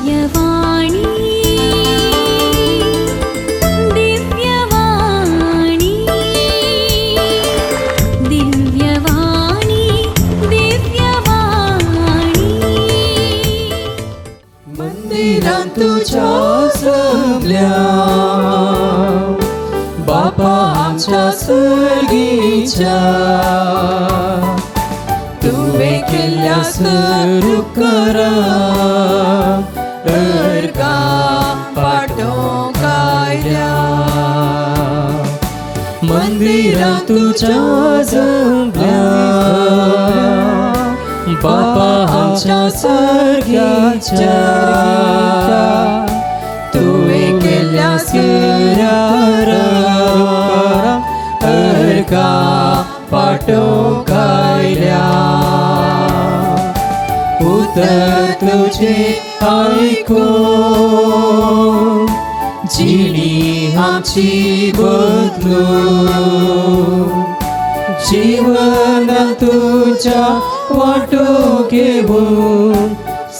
दिव्यवाणी दिव्यवाणी दिव्यवाणी दिव्यवाणी। मंदिरां तुझ्या जमल्या बापा आमच्या सर्गीच्या, तुवें केल्ल्या सरुकरा अर्गा पाटोवंक आयल्या। मंदिरां तुझ्या जमल्या बापा आमच्या सर्गीच्या, तुवें केल्ल्या सरुकरा अर्गा पाटोवंक आयल्या। उतर तुझे आयकून जिणी आमची बदलून, जीवन तुझ्या वाटो घेऊन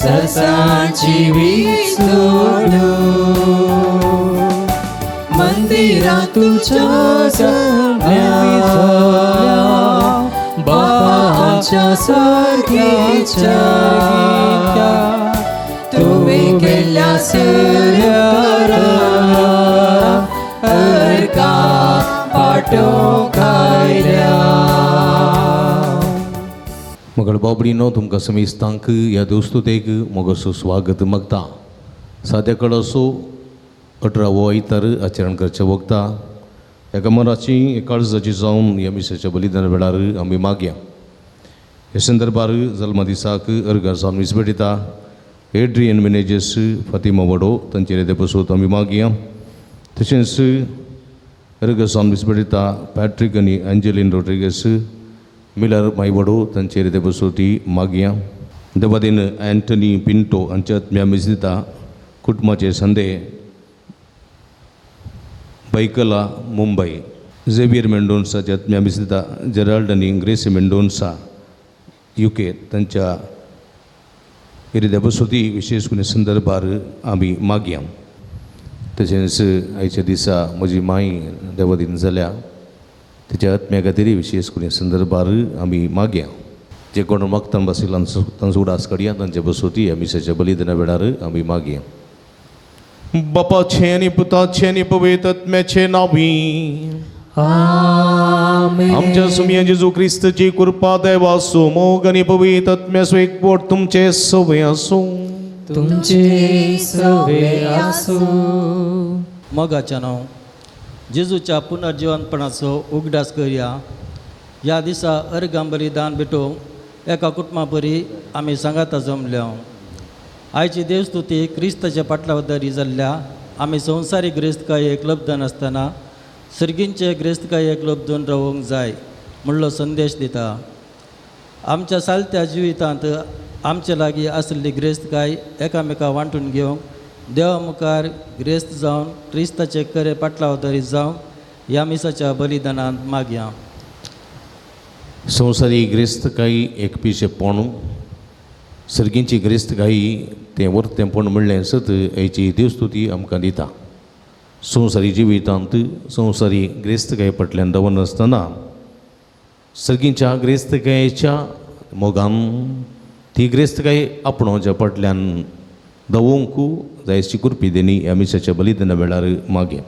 ससाची सोडून। मंदिरां तुझ्या जमल्या बापा आमच्या सर्गीच्या, तुवें केल्ल्या सरुकरा अर्गा पाटोवंक आयल्या। मगळ बाबडीनो तुमकां समेस्तांक ह्या देवस्तुतेक मोगसो स्वागत मागता। साद्या कळसो 18वो आयतार आचरण करचें वखता एका मनाची काळजाची जावन ह्या मिसाच्या बलिदान वेळार आमी मागया। ह्या संदर्भार जल्मा दिसाक अर्गां जावन मीस भेटयता एड्रियन मिनेजस फातिमा वडो तांचेर देपसोत आमी मागया। तशेंच अर्गां जावन मीस भेटयता पॅट्रीक आनी एंजलीन रोड्रिगस मिलर मायवडो तांचेर देपसोती मागया। देवादीन एंटनी पिंटो हांच्या आत्म्या मीस दिता कुटुंबाचे संदे बैकला मुंबई। झेवियर मेंडोन्साच्या आत्म्या मीस दिता जेराल्ड आनी ग्रेसी मेंडोन्सा युके तांच्या इरिद्या विशेष करून संदर्भार आमी मागया। तशेंच आयच्या दिसा म्हजी माई देवादीन जाल्या तिच्या आत्म्या खातीर विशेष करून संदर्भार आमी मागया। जे कोण मागता बशिल्लो तांचो उडास काडया तांचे बसोती ह्या मिसाच्या बलिदाना वेळार आमी मागया। बापाचे आनी पुताचे आनी पवित्र आत्म्याचे नांवी आमेन। आमच्या सुमया जेजू क्रिस्ताची कृपा देवाचो मोग आनी पवित्र आत्म्याचो एकवट तुमचे सवे आसूं। तुमचे सवे आसूं। मोगाच्या नांव जेजूच्या पुनर्जिवनपणाचो उगडास करया। ह्या दिसा अर्गां बलिदान भेटोवंक एका कुटुंबा परी आमी सांगाता जमल्या। आयची देवस्तुती क्रिस्ताच्या पाटलावदारी जाल्ल्या आमी संवसारीक ग्रेस्तकायेक लब्धन आसतना सर्गींचे ग्रेस्तकायेक लब्धून रावंक जाय म्हणलो संदेश दिता। आमच्या सालत्या जिवितांत आमचे लागीं आशिल्ली ग्रेस्तकाय एकामेका वांटून घेवंक देवा मुखार ग्रेस्त जावन क्रिस्ताचे खरे पाटलावदारी जावन ह्या मिसाच्या बलिदानांत मागया। संवसारी ग्रेस्तकाय एक पिशेपण सर्गींची ग्रेस्तकाय तें वर्तेंपण म्हणलें सत आयची देवस्तुती आमकां दिता। संवसारी जिवितांत संवसारी ग्रेस्तकाय फाटल्यान दवरनासतना सर्गींच्या ग्रेस्तकायेच्या मोगान ती ग्रेस्तकाय आपणाच्या फाटल्यान दवोवंक जायची कृपी देणी ह्या मिसाच्या बलिदाना वेळार मागया।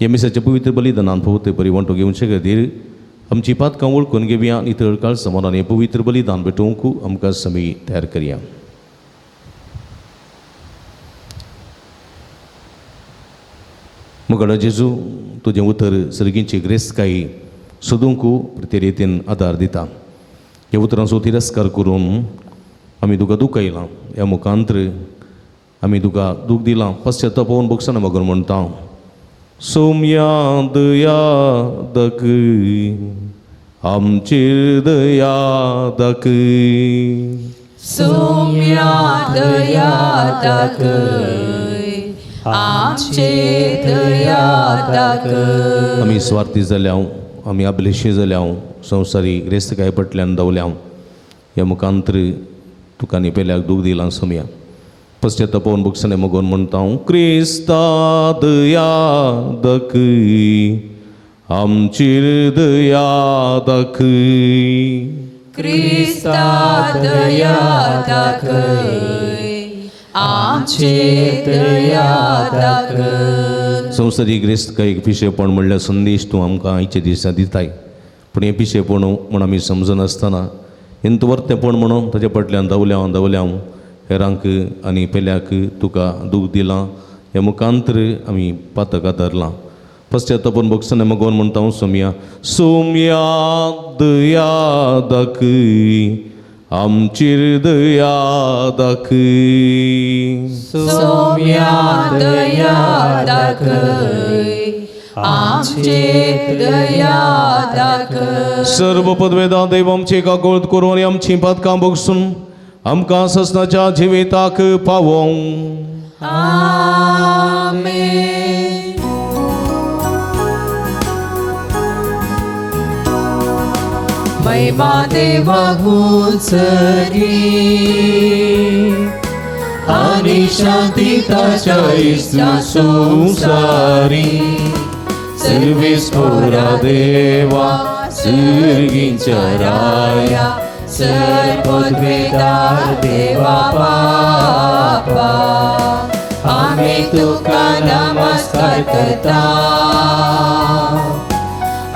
ह्या मिसाच्या पवित्र बलिदानान पवित्र परी वांटो घेवचे खातीर आमची पातकां वळखून घेवया आनी तळ काळ समानान हें पवित्र बलिदान भेटोवंक आमकां समी तयार करया। मुगडा जेजू तुजें उतर सर्गींची ग्रेस्तकाय सोदूंक प्रति रितीन आदार दिता। ह्या उतरांचो तिरस्कार करून आमी तुका दुखयलां, ह्या मुखांतर आमी तुका दूख दिलां, पश्चाताप पळोवन भोगसना मागून म्हणटा सोम्या दया दाखय आमचेर दया दाखय। सोम्या दया दाखय आमचेर दया दाखय। आमी स्वार्थी जाल्या, आमी अभिलेशी जाल्या, संवसारी ग्रेस्तकाय फाटल्यान दवल्या, ह्या मुखांतर तुका आनी पेल्याक दूख दिलां सोम्या। पश्चातापावन भोगसणे मगोन म्हणटा हांव क्रिस्ता दया दाखय आमचेर दया दाखय. क्रिस्ता दया दाखय आमचेर दया दाखय. संवसारीक ग्रेस्तकायेक पिशेपण म्हणल्यार संदेश तूं आमकां आयच्या दिसा दिताय पूण हें पिशेपण म्हूण आमी समजनासतना हें वर्तेपण म्हणून ताच्या फाटल्यान धांवल्या धांवल्या हेरांक आनी पेल्याक तुका दूख दिलां हे मुखांतर आमी पातकां धरलां. पश्चातापून भोगसणे मगोन म्हणटा हांव सोमया सोमया दया दाखय आमचेर दया दाखय. सोम्या दया दाखय आमचेर दया दाखय. सर्व पदवेदा देव आमची काकूळत करून आनी आमचीं पातकां भोगसून आमकां ससनाच्या जिविताक पावोवं. आमेन. महिमा देवाकूच री आनी शांती ताच्या इश्टा संवसारी. सर्वेस्पोरा देवा सर्गींच्या राया सर्वोद्वेदार देवा बापा आमी तुका नमस्कार करता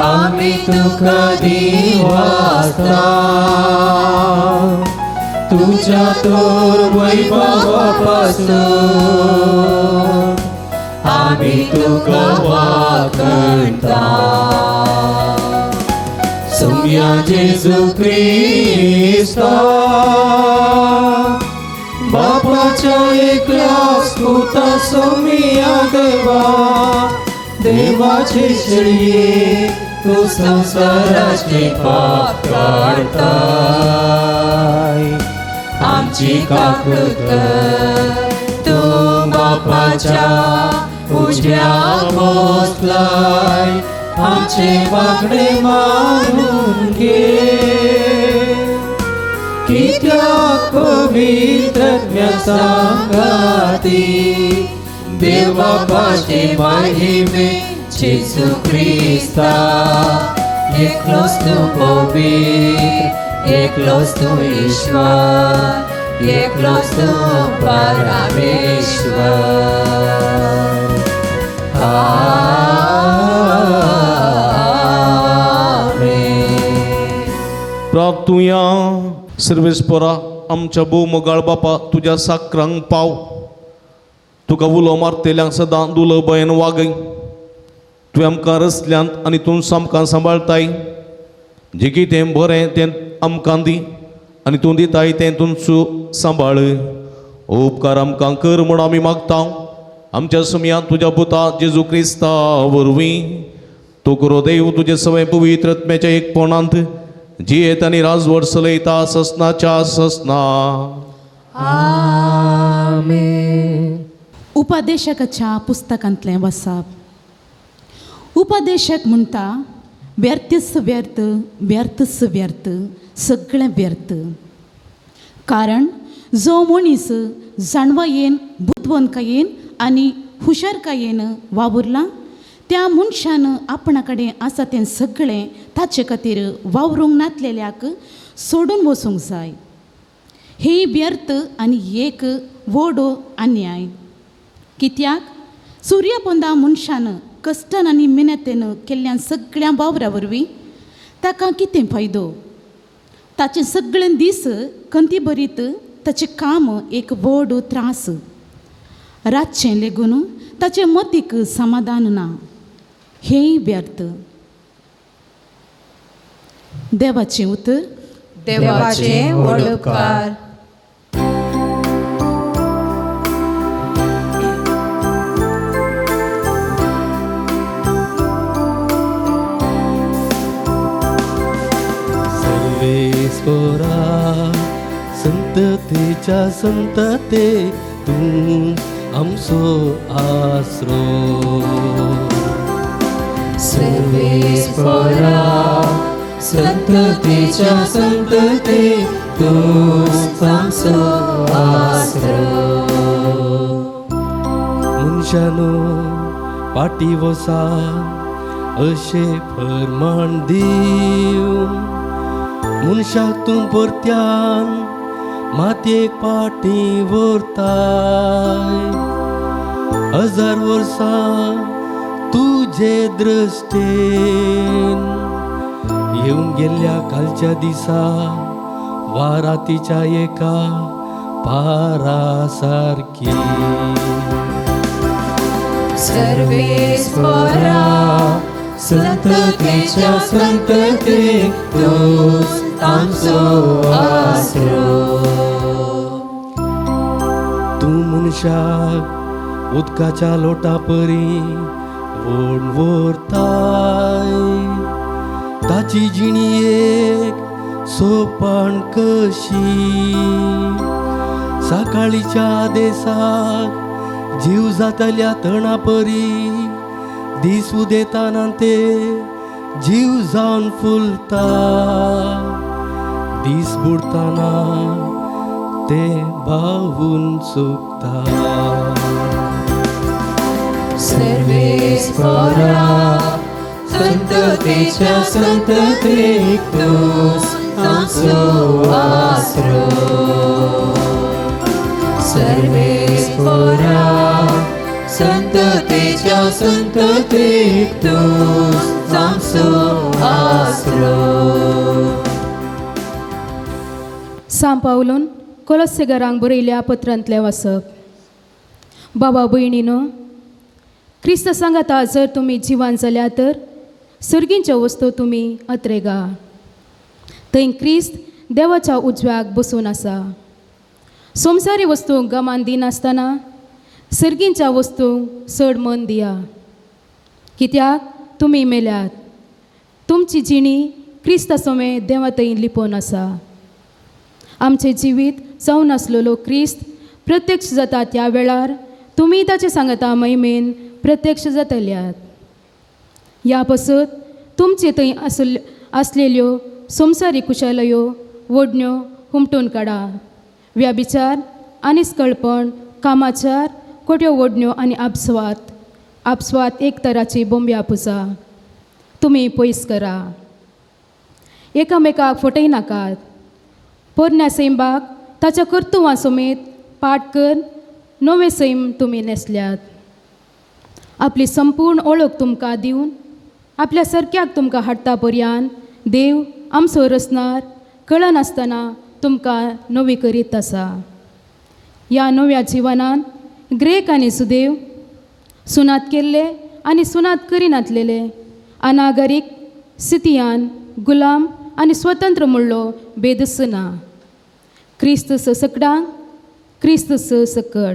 आमी तुका दिवासता तुझ्या तोर वैभवापासून आमी तुका वाखणता. सोम्या जेजू क्रिस्ता बापाच्या एकल्याच पुता सोम्या देवा देवाचे श्री तूं संवसाराचे पाप काडताय आमची काकूत कर तूं बापाच्या उजव्या बसलाय आमचे वागणे मानून घे कित्याक पवित्र सांगाती देवा बापाचे महिमे जेजू क्रिस्ता एकलोच तूं पवित्र एकलोच तूं ईश्वर एकलोच तूं परमेश्वर. आमेन. प्रार्थुया. सर्वेस्पोरा आमच्या भोव मोगाळ बापा तुज्या साकरांक पाव तुका उलो मारतेल्यांक सदां दुलो भंयन वागय. तुवें आमकां रचल्यांत आनी तूं आमकां सांबाळताय. जें कितें बरें तें आमकां दी आनी तूं दिताय तें तुमचो सांबाळ. उपकार आमकां कर म्हूण आमी मागता आमच्या सुमया तुज्या पुता जेजू क्रिस्ता वरवीं. तूं करो देव तुजे सवय पवित्र आत्म्याच्या एकपणांत जियेत आनी राजवट चलयता ससनाच्या ससना. आमेन. उपदेशकाच्या पुस्तकांतलें वसाप. उपदेशक म्हणटा व्यर्थच व्यर्थ व्यर्थच व्यर्थ सगळें व्यर्थ. कारण जो मनीस जाणवायेन बुदवंतकायेन आनी हुशारकायेन वावुरला त्या मनशान आपणा कडेन आसा तें सगळें ताचे खातीर वावरूंक नातलेल्याक सोडून वचूंक जाय. हें व्यर्थ आनी एक व्हड अन्याय. कित्याक सुर्यपोंदा मनशान कश्टान आनी मेहनतेन केल्ल्या सगळ्या वावरा वरवीं ताका कितें फायदो? ताचे सगळे दीस कंती भरीत ताचें काम एक व्हड त्रास. रातचें लेगून ताचे मतीक समाधान ना. हेंय व्यर्थ. देवाचें उतर. देवाचें व्हड उपकार. सर्वेस्पोरा संततेच्या संतते तूं आमचो आसरो. सर्वेस्पोरा संततेच्या संतते तूं आमचो आसरो. मनशानो पाटी वसा अशें फरमाण दिवन मनशाक तूं परत्यान मातयेक पाटी व्हरताय. 1000 वर्सां तुजे दृश्टेन येवन गेल्ल्या कालच्या दिसा वा रातीच्या एका पारा सारकी. सर्वेस्परा संततेच्या संततेक तूंच आमचो आसरो. तूं मनशाक उदकाच्या लोटा परी व्हड व्हरताय, ताची जिणी एक सोपान कशी. सकाळीच्या देसाक जीव जातल्या तणा परी दीस उदेताना ते जीव जावन फुलता, दीस बुडताना ते बावून सुकता. सर्वेस्परा संततेच्या संततेक तूंच आमचो आसरो. सर्वेस्परा संततेच्या संततेक तूंच आमचो आसरो. सांव पावलून कोलोस्सेगारांक बरयल्या पत्रांतलें वाचप. बाबा भयणीनो, क्रिस्त सांगाता जर तुमी जिवान जाल्या तर सर्गींच्यो वस्तू तुमी अत्रेगा. थंय क्रिस्त देवाच्या उजव्याक बसून आसा. संवसारी वस्तूंक गमान दिनासतना सर्गींच्या वस्तूंक चड मन दिया. कित्याक तुमी मेल्यात, तुमची जिणी क्रिस्ता समेत देवा थंय लिपोवन आसा. आमचें जिवीत जावन आसलेलो क्रिस्त प्रत्यक्ष जाता त्या वेळार तुमी ताचे सांगाता महिमेन प्रत्यक्ष जातल्यात. ह्या पासत तुमचे थंय आसलेल्यो संवसारी कुशालयो ओडण्यो हुमटून काडा. व्याभिचार आनी स्कळपण, कामाचार, खोट्यो ओडण्यो आनी आपस्वात आपस्वात एक तराची बोंब्या पुजा तुमी पयस करा. एकामेकाक फटयनाकात. पोरण्या सैंबाक ताच्या कर्तुवां समेत पाठ कर नवें सैम तुमी न्हेसल्यात. आपली संपूर्ण ओळख तुमकां दिवन आपल्या सारक्याक तुमकां हाडटा पर्यान देव आमचो रचणार कळनासतना तुमकां नवी करीत आसा. ह्या नव्या जिवनांत ग्रेक आनी सुदेव, सुनात केल्ले आनी सुनात करिनातलेले, अनागरीक, सितियान, गुलाम आनी स्वतंत्र म्हणलो भेदच ना. क्रिस्त स सकडांक, क्रिस्त स सकड.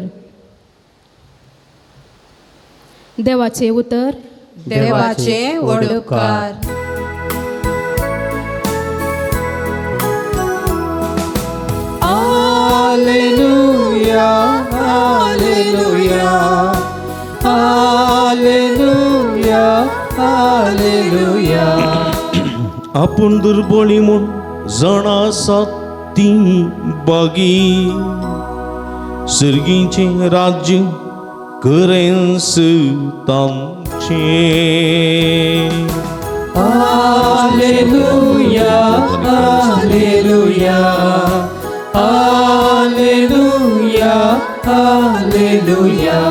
देवाचें उतर. देवाचे वडोकार. Hallelujah, hallelujah, hallelujah, hallelujah. आपूण दुर्बळी म्हूण जाणा आसात ती बागी, सर्गीचें राज्य करेंस तांचें. Hallelujah, hallelujah, hallelujah, hallelujah.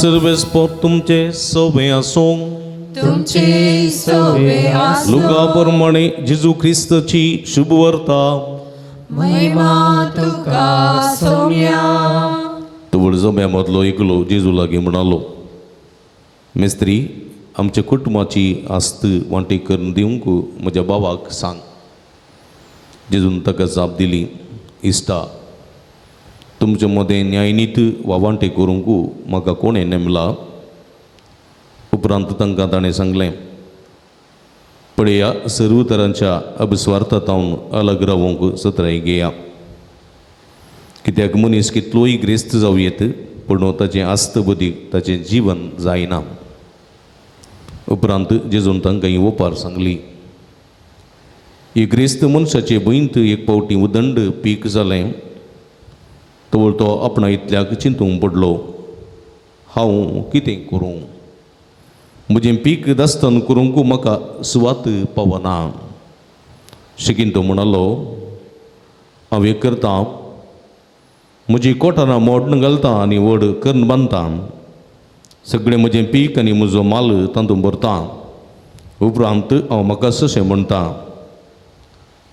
सर्वेस्पोर तुमचे सवे आसूं, तुमचे सवे आसूं. लुका प्रमाणे जेजू क्रिस्ताची शुभवार्ता. महिमा तुका सोम्या. तवळ जम्या मदलो एकलो जेजू लागीं म्हणालो, मिस्त्री, आमच्या कुटुंबाची आस्त वांटी करून दिवंक म्हज्या बाबाक सांग. जेजून ताका जाप दिली, इश्टा, तुमचे मदें न्यायनीत वा वांटे करूंक म्हाका कोणें नेमला. उपरांत तांकां ताणें सांगलें, पळया, सर्व तरांच्या अबस्वार्थांत अलग रावूंक सत्राय घेया. कित्याक मनीस कितलोय ग्रेस्त जावं येत, पूण ताचें आस्त बदीक ताचें जीवन जायना. उपरांत जेजून तांकां ही ओपार सांगली, ही ग्रेस्त मनशाचे भंयत एक फावटी उदंड पीक जालें. तवळ तो आपणा इतल्याक चिंतूंक पडलो, हांव कितें करूं? म्हजें पीक दस्तान करूंक म्हाका सुवात पावना. शिकीन तो म्हणालो, हांव एक करता, म्हजी कोटरां मोडून घालता आनी व्हड करून बांदता, सगळें म्हजें पीक आनी म्हजो माल तातूंत भरता. उपरांत हांव म्हाका सशें म्हणटा,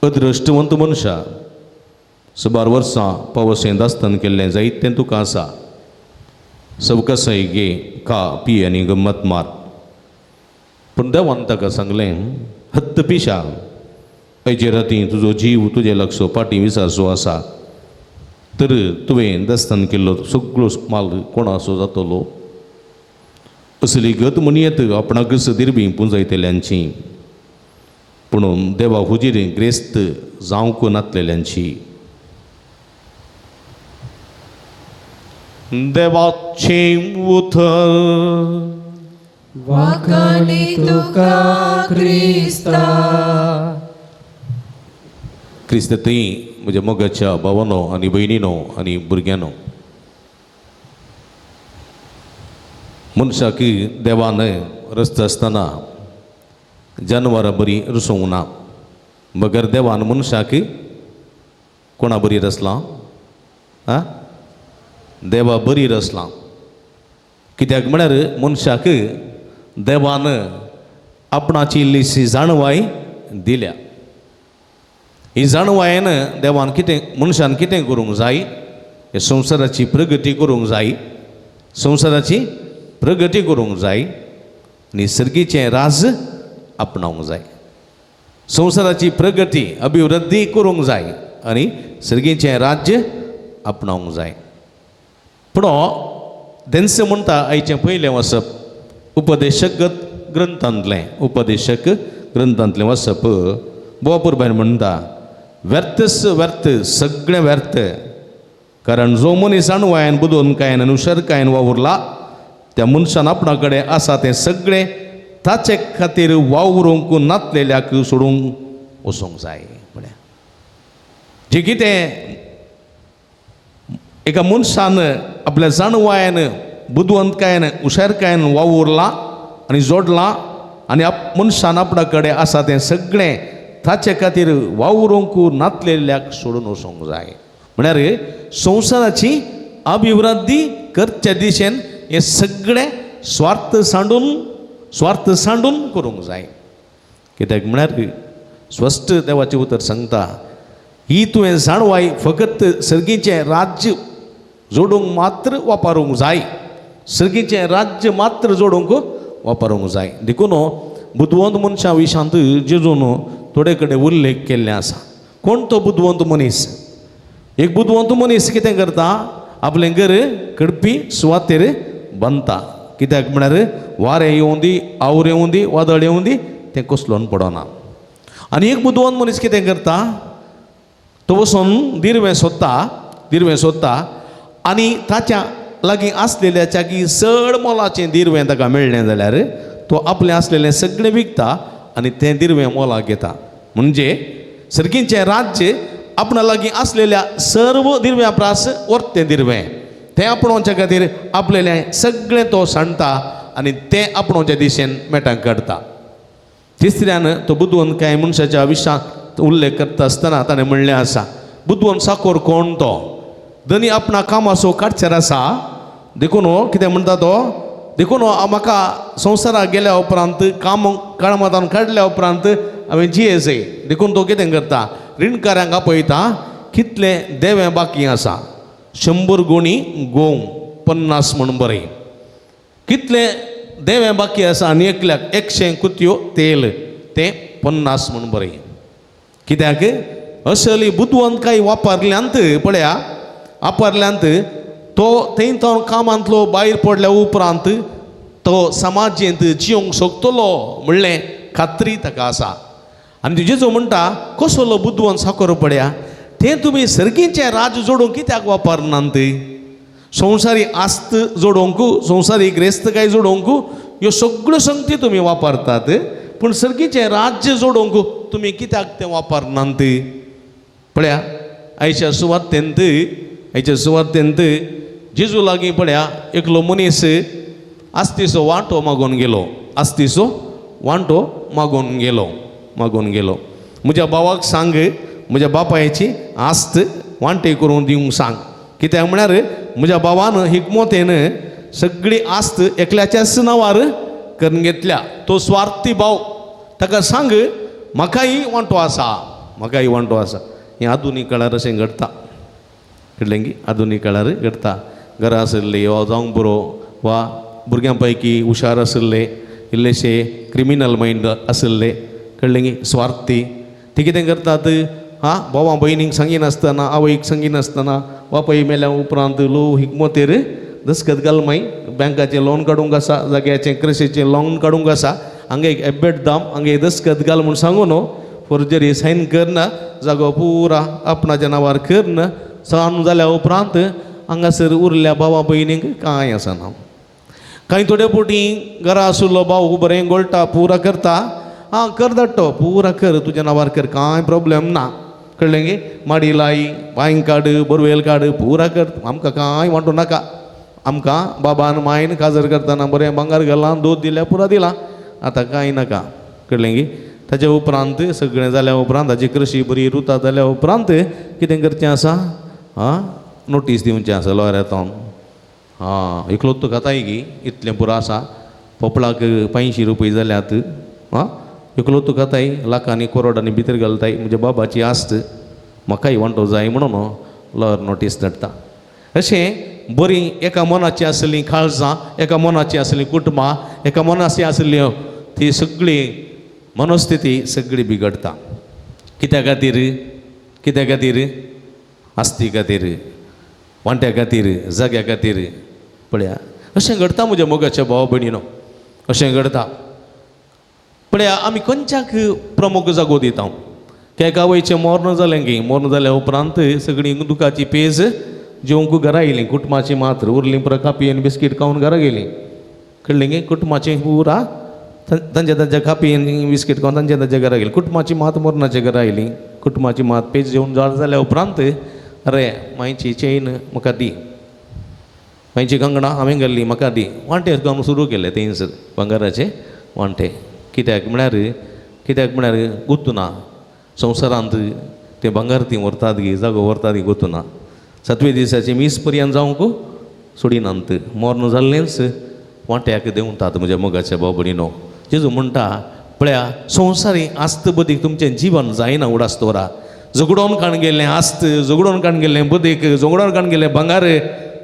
अदृश्टवंत मनशा, सुमार वर्सां पावसें दास्तान केल्लें जायत तें तुका आसा, सवकसाय घे, खा, पी आनी गम्मत मार. पूण देवान ताका सांगलें, हत्त पिशा, आयचे राती तुजो जीव तुजे लागसो पाटी विचारचो आसा, तर तुवें दस्तान केल्लो सगळो माल कोणाचो जातलो? असली गत म्हणयेत आपणाकच दिरबी पुंजयतल्यांची, पूण देवा हुजीर ग्रेस्त जावंक नातलेल्यांची. देवाचें उतर. वाखाणी तुका क्रिस्ता. क्रिस्त थंय म्हज्या मोगाच्या भावानो आनी भयणीनो आनी भुरग्यांनो, मनशाक देवान रस्ता आसतना जानवरां बरी रसोवंक ना, बगर देवान मनशाक कोणा बरी रसलां? आं, देवा बरी रसलां. कित्याक म्हळ्यार मनशाक देवान आपणाची इल्लीशी जाणवाय दिल्या. ही जाणवायेन देवान कितें मनशान कितें करूंक जाय? हे संवसाराची प्रगती करूंक जाय, संवसाराची प्रगती करूंक जाय आनी सर्गीचें राज आपणावंक जाय. संवसाराची प्रगती अभिवृद्धी करूंक जाय आनी सर्गीचें राज्य आपणावंक जाय. पूण तेंच म्हणटा आयचें पयलें वाचप उपदेशक ग्रंथांतलें, उपदेशक ग्रंथांतलें वाचप. बोपुरबायन म्हणटा, व्यर्थच व्यर्थ, सगळें व्यर्थ, कारण जो मनीस जाणवायन बुदवंतकायेन आनी हुशारकायेन वावुरला त्या मनशान आपणा कडेन आसा तें सगळें ताचे खातीर वावरूंक नातलेल्याक सोडूंक वचूंक जाय. म्हळ्यार जें कितें एका मनशान आपल्या जाणवायेन बुदवंतकायेन हुशारकायेन वावुरला आनी जोडला आनी मनशान आपणा कडेन आसा तें सगळें ताचे खातीर वावरूंक नातलेल्याक सोडून वचूंक जाय. म्हळ्यार संवसाराची अभिवृद्धी करच्या दिशेन हें सगळें स्वार्थ सांडून, स्वार्थ सांडून करूंक जाय. कित्याक म्हळ्यार स्पश्ट देवाचें उतर सांगता, ही तुवें जाणवाय फकत सर्गीचें राज्य जोडूंक मात्र वापरूंक जाय, सर्गीचें राज्य मात्र जोडूंक वापरूंक जाय. देखून बुदवंत मनशां विशांत जेजून थोडे कडेन उल्लेख केल्ले आसा. कोण तो बुदवंत मनीस? एक बुदवंत मनीस कितें करता? आपलें घर कडपी सुवातेर बांदता. कित्याक म्हळ्यार वारें येवं दी, आवर येवं दी, वादळ येवं दी, तें कोसलोन पडना. आनी एक बुदवंत मनीस कितें करता? तो वचून दिरवें सोदता, दिरवें सोदता आनी ताच्या लागीं आसलेल्याच्या की चड मोलाचें दिरवें ताका मेळ्ळें जाल्यार तो आपलें आसलेलें सगळें विकता आनी तें दिरवें मोलाक घेता. म्हणजे सर्गीचें राज्य आपणा लागीं आसलेल्या सर्व दिरव्या प्रास वर्तें दिरवें तें आपणोवच्या खातीर आपलेलें सगळें तो सांडटा आनी तें आपणोवच्या दिशेन मेटां काडटा. तिसऱ्यान तो बुदवंत कांय मनशाच्या आयुश्यांत उल्लेख करता आसतना ताणें म्हणलें आसा, बुदवंत साकोर कोण तो? धनी आपणा कामाचो काडचेर आसा, देखून कितें म्हणटा तो, देखून म्हाका संवसाराक गेल्या उपरांत काम कामांत काडल्या उपरांत हांवें जियेजय. देखून तो कितें करता? रिणकाऱ्यांक आपयता, कितलें देवें बाकी आसा, 100 गोणी गोंव 50 म्हण बरें, कितलें देवें बाकी आसा आनी एकल्याक 100 कुतयो तेल तें 50 म्हण बरें. कित्याक असली बुदवंतकाय वापरल्यांत पळया, वापरल्यांत तो थंय तो कामांतलो भायर पडल्या उपरांत तो समाजेंत जिवंक शकतलो म्हणलें खात्री ताका आसा. आनी जेजू म्हणटा, कसलो बुदवंत साकर पळया, तें तुमी सर्गीचें राज्य जोडूंक कित्याक वापरनात? संवसारी आस्त जोडोवंक, संवसारी ग्रेस्तकाय जोडोवंक ह्यो सगळ्यो संगती तुमी वापरतात, पूण सर्गीचें राज्य जोडोवंक तुमी कित्याक तें वापरनात? पळया आयच्या सुवातेंत, आयच्या सुवातेंत जेजू लागीं पळया एकलो मनीस आस्तीचो वांटो मागून गेलो, आस्तीचो वांटो मागून गेलो, मागून गेलो. म्हज्या भावाक सांग म्हज्या बापायची आस्त वांटे करून दिवंक सांग. कित्याक म्हळ्यार म्हज्या भावान हिकमोतेन सगळी आस्त एकल्याच्याच नांवार करून घेतल्या. तो स्वार्थी भाव, ताका सांग म्हाकाय वांटो आसा, म्हाकाय वांटो आसा. हें आधुनीक काळार अशें घडटा, कळ्ळें की? आधुनीक काळार घडटा. घरा आशिल्ले वा जावंक बरो वा भुरग्यां पैकी हुशार आशिल्ले, इल्लेशे क्रिमिनल मायंड आशिल्ले, कळ्ळें की? स्वार्थी. ती कितें करतात, हा भावां भयणींक सांगिनासतना, आवयक सांगिनासतना बापाय मेल्या उपरांत लो हिकमतेर दस्खत घाल मागीर बँकाचें लोन काडूंक आसा, जाग्याचें कृशीचें लोन काडूंक आसा, हांगा एक एबेट दाम, हांगा एक दस्खत घाल म्हूण सांगून न्हू फोर्जरी सायन करना, जागो पुरा आपणाच्या नांवार करन सांग जाल्या उपरांत हांगासर उरल्या भावा भयणींक कांय आसना. कांय थोडे फावटी घरा आशिल्लो भाव बरें गोळटा, पुरा करता, आं कर धाडटो, पुरा कर, तुज्या नांवार कर, कांय प्रोब्लेम ना, कळ्ळें गे? माडी लाय, बांय काड, बोरवेल काड, पुरा कर, आमकां कांय वांटू नाका. आमकां बाबान मायन काजर करतना बरें भांगर घालां, दूद दिल्या, पुरा दिलां, आतां कांय नाका, कळ्ळें गे? ताच्या उपरांत सगळें जाल्या उपरांत ताची कृशी बरी रुता जाल्या उपरांत कितें करचें आसा, आं नोटीस दिवचें आसा लॉयरांत, आं एकलोच तुका खाताय गी, इतलें पुरो आसा, पोपळाक 500 रुपया जाल्यात, आं एकलोच तुका खाताय, लाखांनी करोडांनी भितर घालताय, म्हज्या बाबाची आस्त म्हाकाय वांटो जाय म्हणून लॉयर नोटीस धाडटा. अशें बरीं एका मनाची आसलीं काळजां, एका मनाची आसलीं कुटुंबां, एका मनाची आसली ती सगळी मनस्थिती सगळी बिगडटा. कित्या खातीर? कित्या खातीर? आस्ती खातीर, वांट्या खातीर, जाग्या खातीर. पळया अशें घडटा म्हज्या मोगाच्या भाव भयणीनो, अशें घडटा. पळया आमी खंयच्याक प्रमुख जागो दिता. एका आवयचें मर्ण जालें की मर्ण जाल्या उपरांत सगळीं दुखाची पेज जेवंक घरा येयलीं, कुटुंबाची मात्र उरलीं पुरा कापी आनी बिस्कीट खावन घरा गेलीं, कळ्ळें गे? कुटुंबाची पुरा तांच्या तांच्या कापी आनी बिस्कीट खावन तांच्या तांच्या घरा गेलीं, कुटुंबाची मात मरणाच्या घरा येयली, कुटुंबाची मात पेज जेवन जाल्या उपरांत अरे मांयची चेन म्हाका दी, मांयची कंगणां हांवें घाल्ली म्हाका दी, वांटे घालून सुरू केले थंयसर भांगराचे वांटे. कित्याक म्हळ्यार, कित्याक म्हळ्यार गुत्तुना संवसारांत ते भांगर ती व्हरतात गी, जागो व्हरतात गी, गुत्तुना. सातवे दिसाचे मीस पर्यंत जावंक सोडिनात, मर्ण जाल्लेंच वांट्याक देंवतात म्हज्या मोगाच्या भाव भयणीनो. जेजू म्हणटा पळया संवसारी आस्त बदीक तुमचें जिवन जायना उडास दवरा. झगडोन काण गेल्लें आस्त, झगडोन काण गेल्लें बदीक, झगडोन काण गेल्लें भांगर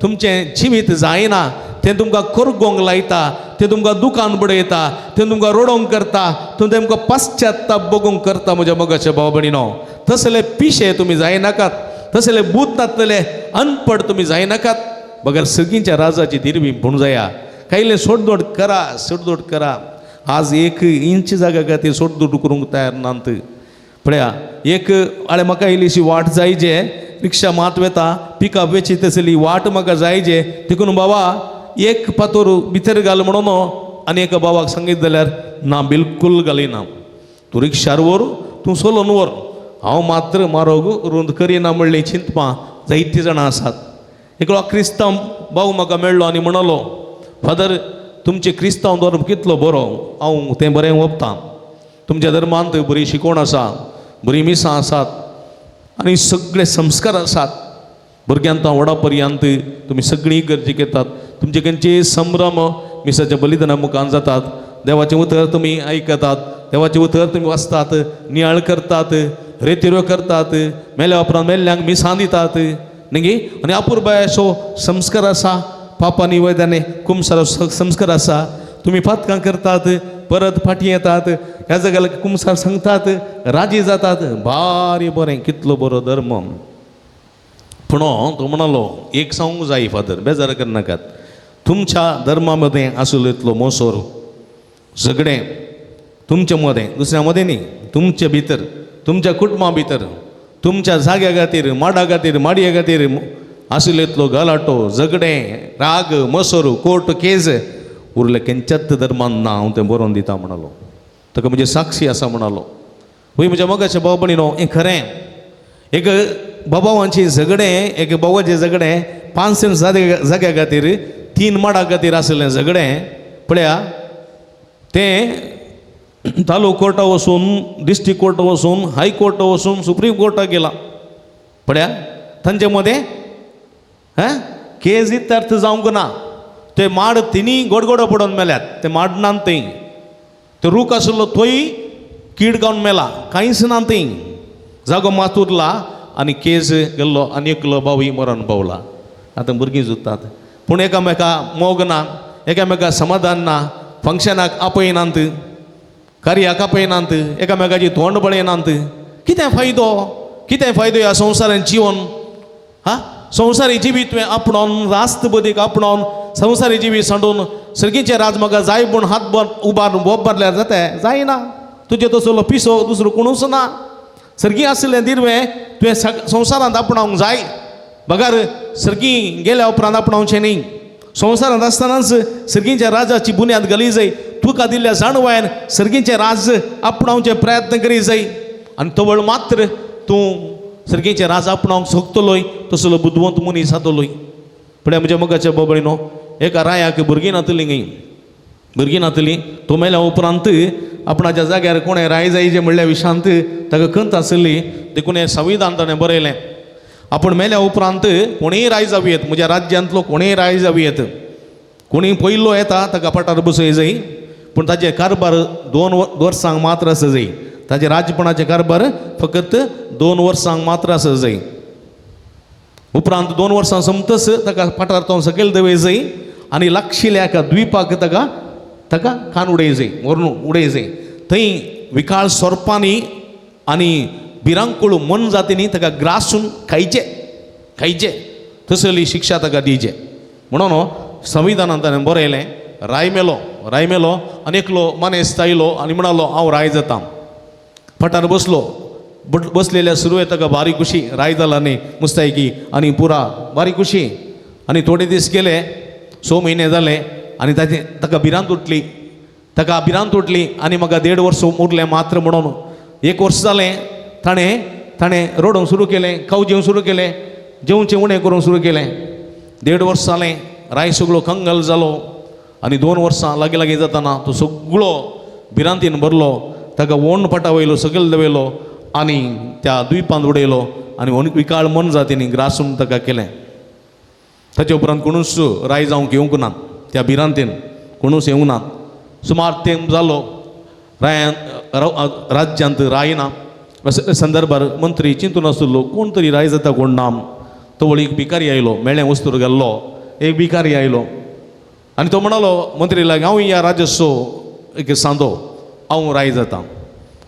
तुमचें जिवीत जायना. तें तुमकां करगोंक लायता, तें तुमकां दुकान बडयता, तें तुमकां रडोंक करता, तें तुमकां पाश्चात्ताप बगोंक करता म्हज्या मोगाच्या भाव भयणीनो. तसले पिशे तुमी जायनाकात, तसले बूत नातले अनपड तुमी जायनाकात, बगर सगळींच्या राजाची दिरवी म्हूण जाया. कायले सोडदोड करा, सोडदोड करा. आज एक इंच जागा खातीर सोडदोड करूंक तयार नात. पळया एक आळे म्हाका इल्लीशी वाट जायजे, रिक्षा मात वेता, पिकअप वेची तसली वाट म्हाका जायजे, देखून बाबा एक पातोर भितर घाल म्हणून आनी एका बाबाक सांगीत जाल्यार ना, बिलकूल घालिना, तूं रिक्षार व्हर, तूं सोलोन व्हर, हांव मात्र मारोग रुंद करिना म्हणली चिंतपां जायतीं जाणां आसात. एकलो क्रिस्तांव भाव म्हाका मेळ्ळो आनी म्हणलो, फादर तुमचें क्रिस्तांव धर्म कितलो बरो, हांव तें बरें ओपतां, तुमच्या धर्मांत बरी शिकवण आसा, बरीं मिसां आसात आनी सगळे संस्कार आसात, भुरग्यांत व्हडा पर्यंत तुमी सगळीं गरजे घेतात, तुमचे खंयचे संभ्रम मिसाच्या बलिदाना मुखान जातात, देवाचें उतर तुमी आयकतात, देवाचें उतर तुमी वाचतात, नियाळ करतात, रेतिरो करतात, मेल्या उपरांत मेल्ल्यांक मिसां दितात न्ही, आनी अपुरबाय असो संस्कार आसा, पापा निवेदने कुमसारो संस्कार आसा, तुमी पातकां करतात, परत फाटीं येतात, ह्या जाग्यार कुमसार सांगतात, राजी जातात, भारी बरें, कितलो बरो धर्म. पूण तो म्हणालो एक सांगूंक जाय फादर, बेजार करनाकात, तुमच्या धर्मा मदें आशिल्लो इतलो मोसोर झगडें तुमचे मदें, दुसऱ्या मदें न्ही, तुमचे भितर, तुमच्या कुटुंबा भितर, तुमच्या जाग्या खातीर, माडा खातीर, माडये खातीर आशिल्लो इतलो गलाटो, झगडें, राग, मसोर, कोर्ट केज उरले खंयच्याच धर्मान ना, हांव तें बरोवन दिता म्हणालो. ताका म्हजी साक्षी आसा म्हणालो. वय म्हज्या मोगाच्या भाव भयणीनो, हें खरें, एक बाबावांची झगडें, एक भावाचें झगडें 5 सेंट जाग्या खातीर 3 माडा खातीर आशिल्लें झगडें पळया तें तालुक कोर्टा वचून डिस्ट्रिक्ट कोर्टा वचून हाय कोर्टा वचून सुप्रीम कोर्टाक गेला पळया तांचे मदें हें केज इत्यर्थ जावंक ना. ते माड तिनी गोडगोडो पडून मेल्यात ते माड ना थंय ते रूख आशिल्लो थंय कीड गावन मेला कांयच ना थंय जागो मात उरला आनी केज गेल्लो आनी एकलो बावूय मरण पावला. आतां भुरगीं जुत्तात पूण एकामेका मोग ना एकामेका समाधान ना फंक्शनाक आपयनात कार्याक आपयनात एकामेकाची तोंड पळयनात. कितें फायदो कितें फायदो ह्या संवसारान जिवन हा संवसारी जिवीत तुवें आपणोवन रास्त बदीक आपणोवन संवसारी जिवीत सांडून सर्गीचें राज म्हाका जाय म्हूण हात उबारून बोब मारल्यार जाता जायना. तुजे तसलो पिसो दुसरो कोणूच ना. सर्गी आशिल्लें दिरवें तुवें संवसारांत आपणावंक जाय बगर सर्गी गेल्या उपरांत आपणावचें न्ही. संवसारांत आसतनाच सर्गीच्या राजाची बुन्याद घाली जाय. तुका दिल्ल्या जाणवायन सर्गीचें राज आपणावचे प्रयत्न करी जाय आनी तवळ मात्र तूं सर्गीचें राज आपणावंक शकतलोय तसलो बुदवंत मनीस जातलोय. पळय म्हज्या मोगाच्या बाबडीनो एका रायाक भुरगीं नातली न्ही भुरगीं नातली तो मेल्या उपरांत आपणाच्या जाग्यार कोणें राय जायचें म्हणल्या विशांत ताका खंत आसली देखून हें संविधान ताणें बरयलें आपूण मेल्या उपरांत कोणीय राय जावं येत म्हज्या राज्यांतलो कोणीय राय जावं येत कोणीय पयलो येता ताका पटार बसय जाय पूण ताजे कारभार 2 वर्सांक मात्र आसा जाय ताजे राजपणाचे कारभार फकत 2 वर्सांक मात्र आसा जाय. उपरांत 2 वर्सां सोमतच ताका पाटार तो सकयल दवय जाय आनी लागशिल्ल्या एका द्वीपाक ताका ताका कान उडय जाय व्हरून उडय जाय. थंय विकाळ सोरपांनी आनी भिरांकूळ मनजातींनी ताका ग्रासून खायचे खायचे तसली शिक्षा ताका दिवचे म्हणून संविधानान ताणें बरयलें. राय मेलो राय मेलो आनी एकलो मानेस्त आयलो आनी म्हणालो हांव राय जाता. पटार बसलो बसलेल्या सुरवेक ताका बारी खुशी राय जाला न्ही मुस्तायकी आनी पुरा बारी खुशी आनी थोडे दीस गेले 6 म्हयने जाले आनी ताचे ताका भिरांत उठली ताका भिरांत उठली आनी म्हाका 1.5 वर्स उरलें मात्र म्हणून 1 वर्स जालें ताणें ताणें रडोवंक सुरू केलें खाव जेवंक सुरू केलें जेवचें उणें करूंक सुरू केलें. 1.5 वर्स जालें राय सगळो कंगाल जालो आनी 2 वर्सां लागीं लागीं जाताना तो सगळो भिरांतीन भरलो ताका ओण पाटा वयलो सकयल दवयलो आनी त्या द्वीपांत उडयलो आनी विकाळ मनजातींनी ग्रासून ताका केलें. ताचे उपरांत कोणूच राय जावंक येवंक ना त्या भिरांतीन कोणूच येवंक ना. सुमार तेंप जालो रायान राज्यांत राय ना. असल्या संदर्भार मंत्री चिंतून आसलो कोण तरी राय जाता कोण ना. तो एक भिकारी आयलो मेळ्ळें वस्तूर गेल्लो एक भिकारी आयलो आनी तो म्हणालो मंत्री लागीं हांव ह्या राज्याचो एक सांदो हांव राय जाता.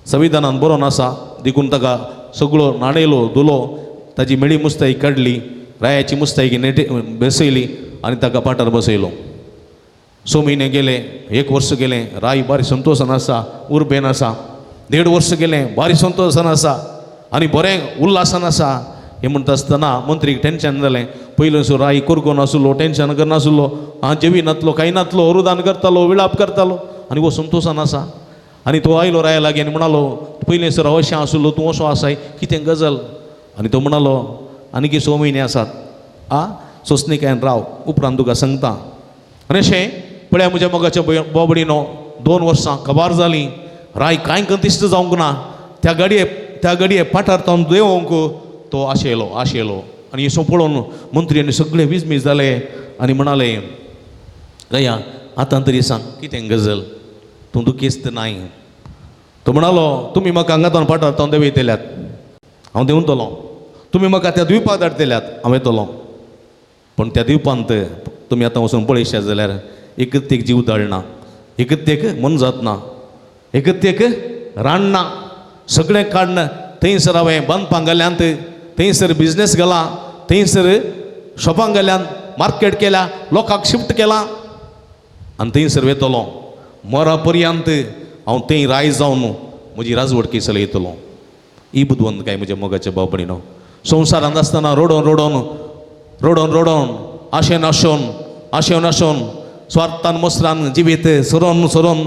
संविधानान बरोवन आसा देखून ताका सगळो न्हाणयलो धुलो ताजी मेळी मुस्तायकी काडली रायाची मुस्तायकी नेटे बसयली आनी ताका पाटार बसयलो. 6 म्हयने गेले 1 वर्स गेलें राय बारी संतोशान आसा उर्बेन आसा. 1.5 वर्स गेलें बारी संतोशान आसा आनी बरें उल्हासान आसा. हें म्हणटा आसतना मंत्रीक टेंशन जालें. पयलीं राय कोरगोन आसलो टेंशन करनासलो आं जेवी नातलो कांय नातलो रुदान करतालो विळाप करतालो आनी हो संतोशान आसा. आनी तो आयलो राया लागीं आनी म्हणालो पयलीं सर अशें आसलो तूं असो आसाय कितें गजाल. आनी तो म्हणालो आनीक 6 म्हयने आसात आं सोंसणीकायन राव उपरांत तुका सांगता. आनी अशें पळया म्हज्या मोगाच्या बोबडीनो 2 वर्सां कबार जालीं राय कांय कंतिश्ट जावंक ना. त्या गाडये पाटार तावन देंवोंक तो आशेलो आशेलो आनी हें पळोवन मंत्री आनी सगळे विजमीज जाले आनी म्हणाले रया आतां तरी सांग कितें गजल तूं दुखेस्त नाय. तो म्हणालो तुमी म्हाका हांगांतल्यान पाटार तावन देंवयतल्यात हांव देंवतलो तुमी म्हाका त्या द्वीपाक धाडटल्यात हांव येतलो पूण त्या द्वीपांत तुमी आतां वचून पळयशात जाल्यार एकच एक जीव दाळना एकच एक मनजात ना एकच एक रान ना सगळें काडन थंयसर हांवें बांदपाक घाल्यांत थंयसर बिजनेस घाला थंयसर शॉपांक घाल्यान मार्केट केल्या लोकांक शिफ्ट केला आनी थंयसर वेतलो मरा पर्यंत हांव थंय राय जावन म्हजी राजवटकी चलयतलो. ही बुदवंत काय म्हज्या मोगाच्या बाबडीनो संवसारांत आसतना रडोवन रडोवन रडोवन रडोवन आशेन आशोन आशेवन आशोन स्वार्थान मसरान जिवीत सरोन सरोन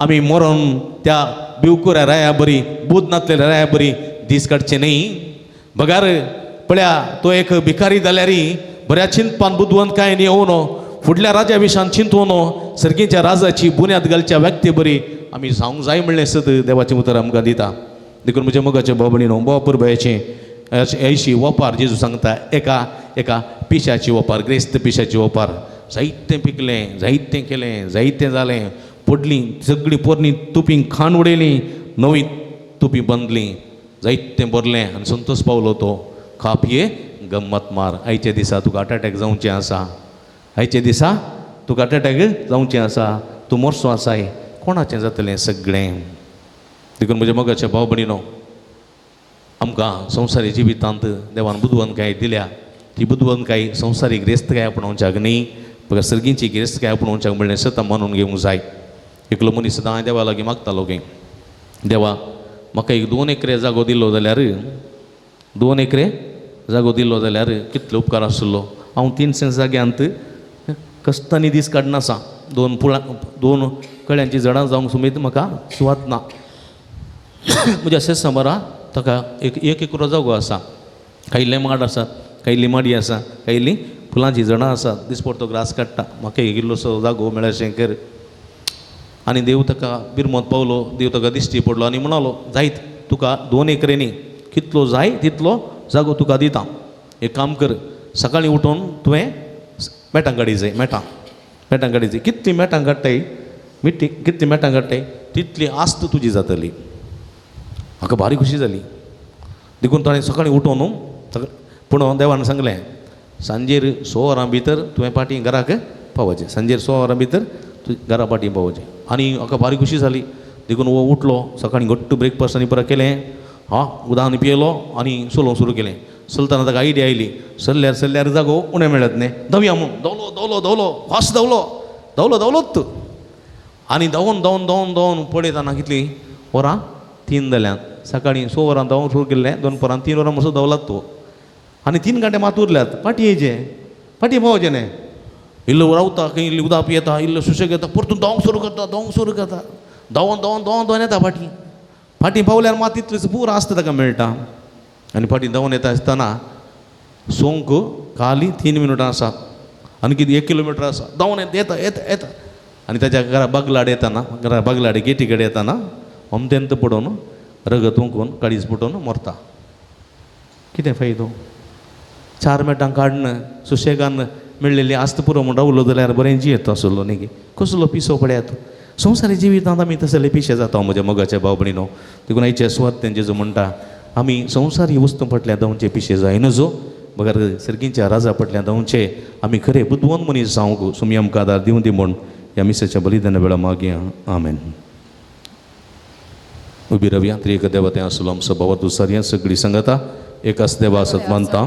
आमी मरोन त्या बिवकुऱ्या राया बरी बूद नातलेल्या राया बरी दीस काडचे न्ही. बगार पळया तो एक भिकारी जाल्यार बऱ्या चिंतपान बुदवंतकायेन येवनो फुडल्या राजा विशान चिंतून सर्गीच्या राजाची बुन्याद घालच्या व्यक्ती बरी आमी जावंक जाय म्हणलें सद देवाचें उतर आमकां दिता. देखून म्हज्या मोगाच्या भाव भयणीनो, भाव पुरबायेचें अशी वपार जेजू सांगता, एका एका पिशाची वपार, ग्रेस्त पिशाची वपार. जायतें पिकलें, जायतें केलें, जायतें जालें, पडलीं सगळीं पोरणी तुपी खाण उडयली, नवी तुपी बांदली, जायतें भरलें आनी संतोष पावलो तो. खा पिये गम्मत मार. आयच्या दिसा तुका हार्ट अटॅक जावचें आसा, आयच्या दिसा तुका हार्ट अटॅक जावचें आसा, तूं मोरसो आसाय, कोणाचें जातलें सगळें. देखून म्हज्या मोगाच्या भाव भयणीनो, आमकां संवसारी जिवितांत देवान बुदवंतकाय दिल्या, ती बुदवंतकाय संवसारी गिरेस्तकाय आपणावच्याक न्ही, बगर सर्गींची गिरेस्तकाय आपणावच्याक म्हणलें सदां मानून घेवंक जाय. एकलो मनीस सदां देवा लागीं मागतालो गे, देवा म्हाका एक 2 एकरे जागो दिलो जाल्यार, 2 एकरे जागो दिलो जाल्यार कितलो उपकार आसलो. हांव 3 सेंस जाग्यांत कश्टांनी दीस काडना आसा, 2 पुळां 2 कळ्यांची झाडां जावंक सुमेत म्हाका सुवात ना. म्हज्या शेजारा ताका एक एकरो जागो आसा, कायले माड आसात, कायली माडी आसा, कायली फुलांचीं झाडां आसात, दिसपडतो ग्रास काडटा, म्हाका एक इल्लोसो जागो मेळशें कर. आनी देव ताका बिरमत पावलो, देव ताका दिश्टी पडलो आनी म्हणालो, जायत तुका 2 एकरे न्ही, कितलो जाय तितलो जागो तुका दिता. एक काम कर, सकाळीं उठून तुवें मेटां काडी जाय, मेटां मेटां काडी जाय, कितलीं मेटां काडटाय मिट्टी, कितलीं मेटां काडटाय तितली आस्त तुजी जातली. म्हाका भारी खुशी जाली. देखून ताणें सकाळीं उठोवन न्हू, पूण देवान सांगलें सांजेर 6 वरां भितर तुवें पाटी घराक पावचें, सांजेर 6 वरां भितर तूं घरा पाटी पावचें. आनी म्हाका भारी खुशी जाली. देखून हो उठलो सकाळीं घट्ट ब्रेकफास्ट आनी परत केलें, हा उदक पियेलो आनी चलोवंक सुरू केलें. चलतना ताका आयडिया आयली, सरल्यार सरल्यार जागो उणें मेळत न्ही, धांवया म्हूण धांवलो धांवलो धांवलो फास्ट धांवलो धांवलो धांवलोच. आनी धांवून धांवून धांवून धांवून पळयतना कितलीं वरां 3 जाल्यात. सकाळीं 6 वरां धांवूंक सुरू केल्लें, दनपरां 3 वरां म्हणसर धांवलात तो. आनी 3 घंटे मात उरल्यात, फाटीं येयचें, फाटीं पावचें न्ही. इल्लो रावता खंय, इल्ली उदक पियेता, इल्लो सुशेग घेता, परतून धांवंक सुरू करता, धांवंक सुरू करता, धांवून धांवून धांवून धांवून येता फाटीं. फाटीं पावल्यार मात तितलीच पुरो आसता ताका मेळटा. आनी फाटीं धांवून येता आसतना सोंक खाली 3 मिनटां आसात आनी कितें 1 किलोमिटर आसा. धांवून येता येता येता येता आनी ताच्या घरा बागलाड येताना, घरा बागलाड गेटी कडेन येताना अमतेंत पडोवन रगत ओंकून काळीज फुटोवन मरता. कितें फायदो? 4 मेटां काडून सुशेगान मेळ्ळेली आस्त पुरो म्हूण रावलो जाल्यार बरें जियेता आसलो न्ही. कसलो पिसो पळयात. संवसारी जिवितांत आमी तसले पिशे जाता म्हज्या मोगाच्या भाव भयणीनो. देखून आयच्या सुवातेन जेजू म्हणटा, आमी संवसारी वस्तू फाटल्यान धांवचे पिशे जायना जो, बगर सर्गींच्या राजा फाटल्यान धांवचे आमी खरे बुदवंत मनीस जावंक सुमी आमकां आदार दिवं दी म्हूण ह्या मिसाच्या बलिदाना वेळा मागया. आमेन. उबी रावया. त्रिएक देवा तें आसलो आमचो बाबा दुसारया सगळी सांगता एकाच देवा आसत मानता,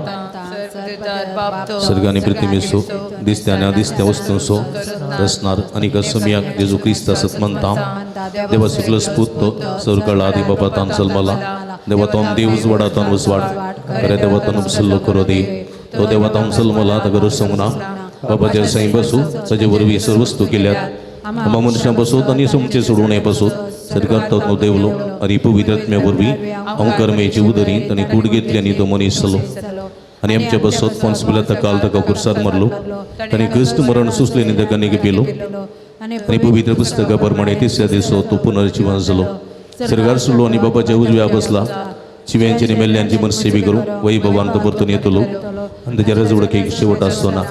सर्ग आनी पृथ्वीसो दिसत्या आनी अदिसत्या वस्तूंचो रचणार आनी कसमियाक जेजू क्रिस्त आसत मानता. देवा सुकलो स्पूत तो सर्गळ आदी बाबा तान जल्मला, देवा तोन देव उजवाडा तोन उजवाड खरे देवा तोन उपसल्लो करो दी, तो देवा तोन जल्मला ताका रसोवंक ना, बाबाच्या साई बसू ताजे वरवीं सर्व वस्तू केल्यात, आमा मनशां बसूत आनी सोमचे सोडून बसूत सरकार तो देवलो आनी पवित्र वरवीं अंकर्मेची उदरी ताणें कूड घेतली आनी तो मनीस जालो आनी आमच्या बसत पोन्स पिलाता काल ताका खुर्सार मारलो, ताणें क्रिस्त मरण सोंसलें आनी ताका निगपिलो आनी पवित्र पुस्तका प्रमाणे तिसऱ्या दिसो तो पुनर्जिवन जालो, सरकार सुरलो आनी बाबाच्या उजव्या बसला, शिव्यांची आनी मेल्ल्यांची मनसेवी करूं वैभवान तो परतून येतलो आनी ताच्या रजवडकेक शेवट आसचो ना.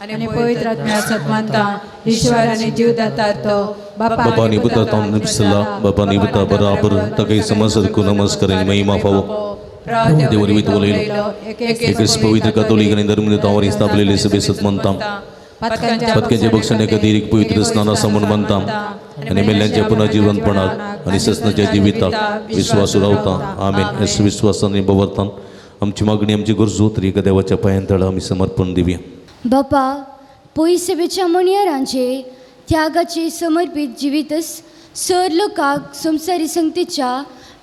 आनी पवित्र आत्म्या सत्मानता ईश्वर आनी जीवदाता तो बाबा आनी पुता तावन निपसला, बाबा आनी पुता बराबर ताका समजरकू नमस्कार आनी महिमा फावो. देवरी उलयलो एकच पवित्र कथोलीक आनी धर्मनितावर स्थापलेले सभे सत्मनता पत्क्यांच्या बक्षण्या खातीर एक पवित्र स्नान आसा म्हूण मानता आनी मेल्ल्यांच्या पुनर्जिवंतपणाक आनी ससनाच्या जिविताक विश्वास रावता. आमेन. ह्या विश्वासान आनी बवरतान आमची मागणी आमची गरजो तरी एका देवाच्या पांयां तळा आमी समर्पण दिवया. बापा पयसवेच्या मणयारांचे त्यागाचे समर्पीत जिवीतच सर लोकांक संवसारी संगतीच्या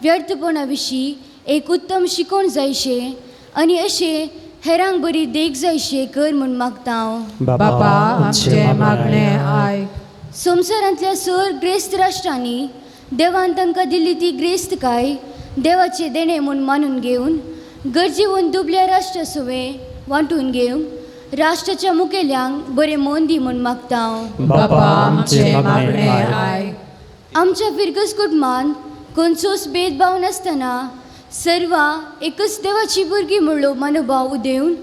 व्यर्थपणा विशीं एक उत्तम शिकोवण जायशें आनी अशें हेरांक बरी देख जायशें कर म्हूण मागता हांव. बापा आमचें मागणें आयक. संवसारांतल्या सर ग्रेस्त राष्ट्रांनी देवान तांकां दिल्ली ती ग्रेस्तकाय देवाचें देणें म्हूण मानून घेवन गरजेवन दुबल्या राष्ट्रा सवें वांटून घेवन राष्ट्राच्या मुखेल्यांक बरें मन दी म्हूण मागता. बापा आमचें मागणें आयक. आमच्या फिरगज कुटुंबांत खंयचोच भेदभाव नासतना सर्वां एकच देवाची भुरगीं म्हणलो मनोभाव उदेवन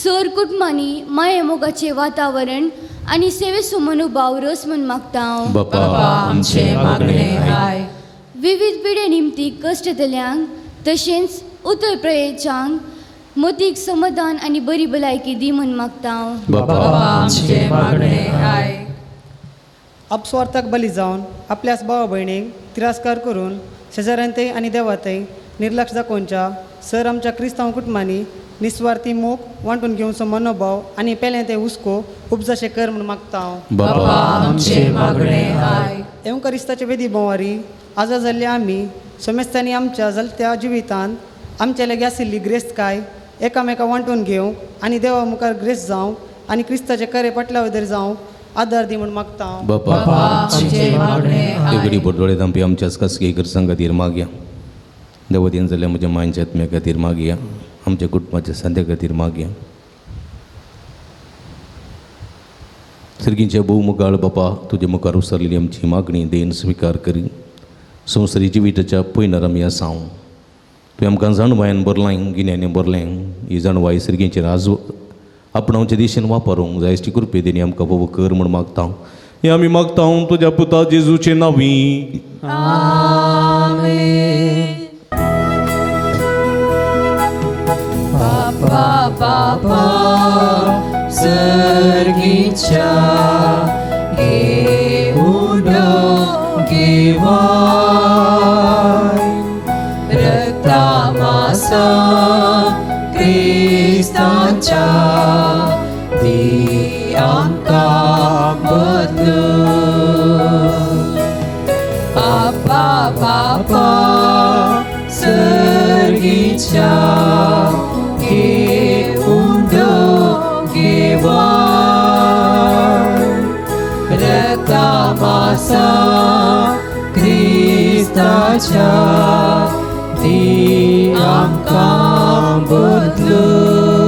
सर कुटुंबांनी माये मोगाचें वातावरण आनी सेवेचो मनोभाव रस म्हूण मागता. बापा आमचें मागणें आयक. विविध पिडे निमती कश्ट येतल्यांक तशेंच उतर प्रयेच्यांक मतीक समाधान आनी बरी भलायकी दी म्हूण मागता. बापा आमचें मागणें आयक. अपस्वार्थाक बली जावन आपल्याच भावा भयणीक तिरस्कार करून शेजाऱ्यांतय आनी देवातय निर्लक्ष दाखोवच्या सर आमच्या क्रिस्तांव कुटुंबांनी निस्वार्थी मोग वांटून घेवचो मनोभाव आनी पेलें ते हुस्को उपजाशे कर म्हूण मागता. बापा आमचें मागणें आयक. एवंकरिस्ताचे वेदी भोंवारी आजा जाल्ले आमी समेस्तांनी आमच्या जलत्या जिवितांत आमच्या लागीं आशिल्ली ग्रेस्तकाय एकामेका वांटून घेवंक आनी देवा मुखार ग्रेस्त जावंक आनी क्रिस्ताचे खरे पाटल्या जावंक आदार दी म्हूण मागता. बापा आमचें मागणें आयक. देगडी बोडोळे दामपी आमच्याच खासगी गरजां खातीर मागया. देवतीन जाल्यार म्हज्या मांयच्या आत्म्या खातीर मागया. आमच्या कुटुंबाच्या सांध्या खातीर मागया. सर्गींच्या भोव मुखार बापा तुजे मुखार उसरलेली आमची मागणी देन स्विकार करी. संवसारी जिविताच्या पयनार आमी आसा. तुवें आमकां जाणवायन भरलां, गिन्यानी भरलें. ही जाणवाय सर्गींचेर आज आपणावचे दिशेन वापरूंक जायची कृपे देणी आमकां बाबा कर म्हूण मागता. हें आमी मागता तुज्या पुता जेजूचे नांवी. आमेन. बापा बापा सर्गीच्या घेऊन घेवाय रक्तामासा क्रिस्ताच्या दी आमकां बदलून. बापा बापा सर्गीच्या घेऊन घेवाय रक्तामासा क्रिस्ताच्या दी आमकां बदलून.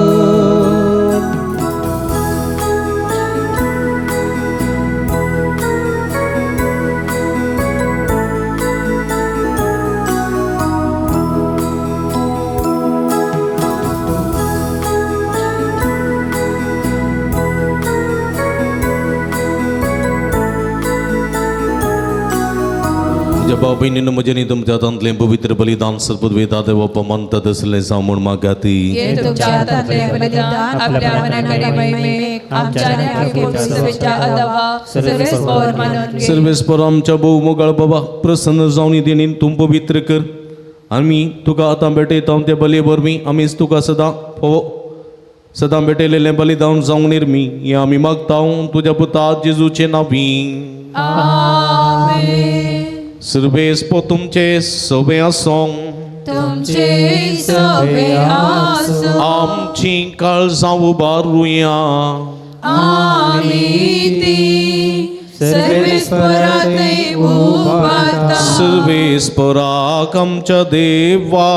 तुज्या भाव भयणीन म्हजें तुमच्या हातांतलें पवित्र बलिदान सर्पद्वेता देवप्पा मानता तसलें जावं म्हूण मागाती. तुमच्या हातांतलें बलिदान आपल्या मनाकडे महिमेक आमच्या सर्वेस्पर आमच्या भोव मोगाळ बाबा प्रसन्न जावन देणीन तूं पवित्र कर. आमी तुका आतां भेटयता ते बले वरवीं आमीच तुका सदां फावो सदां भेटयलेलें बलिदान जावंक निर्मी. हें आमी मागता तुज्या पुता जेजूचे नांवी. सर्वेस्पर तुमचे सवे आसूं. तुमचे सवे आसूं. आमची काळजां उबारुया. आमी ती सर्वेस्परातय उबारता. सर्वेस्पराक आमच्या देवा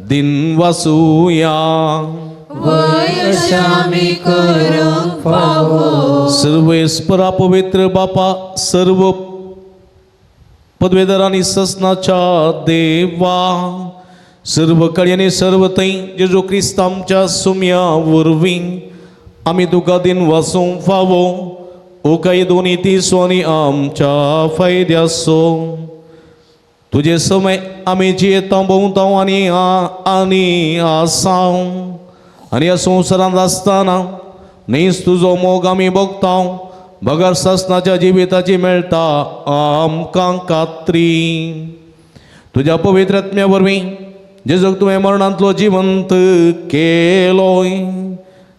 दिन वासुया. वय आमी करूंक फावो. सर्वेस्परा पवित्र बापा सर्व पदवेदार आनी ससनाच्या देवा सर्व कड्यांनी सर्व थंय जेजू क्रिस्त आमच्या सुम्या वरवीं आमी तुका दिन वासूंक फावो. ओ काय दोनी तीसो आनी आमच्या फायद्याचो तुजे समय आमी जियेता भोंवता आनी आनी आसाव आनी ह्या संवसारांत आसतना न्हीच तुजो मोग आमी भोगता. बगर सासनाच्या जिविताची मेळटा आमकां खात्री. तुज्या पवित्र आत्म्या वरवीं जेजूक तुवें मरणांतलो जिवंत केलोय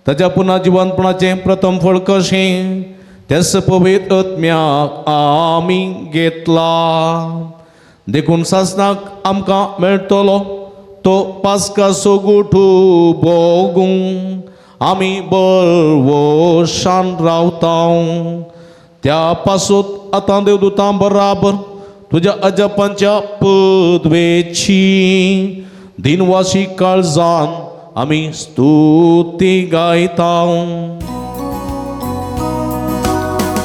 ताच्या पुना जिवंतपणाचें प्रथम फळ कशें त्याच पवित्र आत्म्याक आमी घेतला. देखून सासनाक आमकां मेळटलो तो पास्काचो गुठू भोगूं आमी बळवशान रावता. त्या पासून आतां देवदूतां बराबर तुज्या अजपांच्या पदवेची दिनवासी काळजान आमी स्तुती गायता.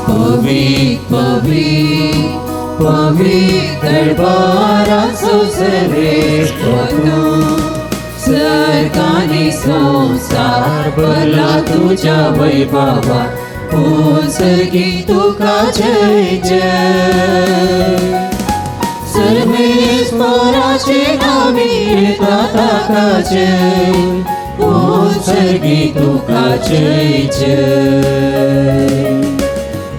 पवित्र पवित्र पवित्र दरबाराचो सर्वेस्पर तूं, स्वर्गानी संवसार भरला तुज्या वैभवान, उत्सर्गी तुका जय जय. सर्वेस्पराचे नामी येता ताका जय, उत्सर्गी तुका जय जय,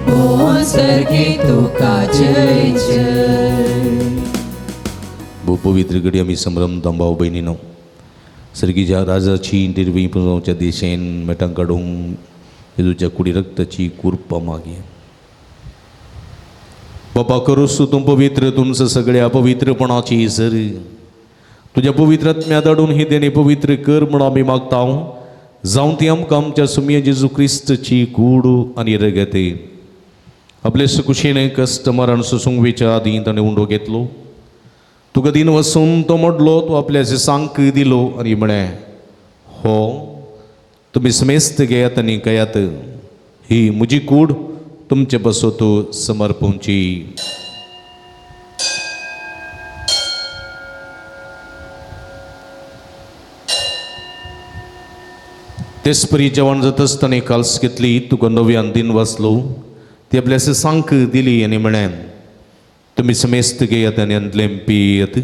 उत्सर्गी तुका जय जय. पवित्र घडी आमी संभ्रम भाव भयणीनो सर्गीच्या राजाची निर्वी पुजोवच्या दिशेन मेटां काडूंक जेजूच्या कुडी रक्ताची कुरपा मागया. बाबा करूस तूं पवित्र तुमचं सगळ्या पवित्रपणाची सर तुज्या पवित्र आत्म्या धाडून ही देणे पवित्र कर म्हूण आमी मागता. जावं ती आमकां आमच्या सुमये जेजू क्रिस्तची कूड आनी रगत. आपले सुकुशीन कश्ट मरण सोसूंक वेच्या आदीं ताणें उंडो घेतलो, तुका दिन वसून तो मोडलो, तो आपल्या सांक दिलो आनी म्हळें, हो तुमी समेस्त घेयात आनी कयात, ही म्हजी कूड तुमचे बसोत समर्पूंची. तेचपरी जेवण जाता आसतना काल्स घेतली, तुका नव्यान दिन वाचलो, ती आपल्या सांक दिली आनी म्हळें, तुमी समेस्त घेयात आनी अंतलें पियत,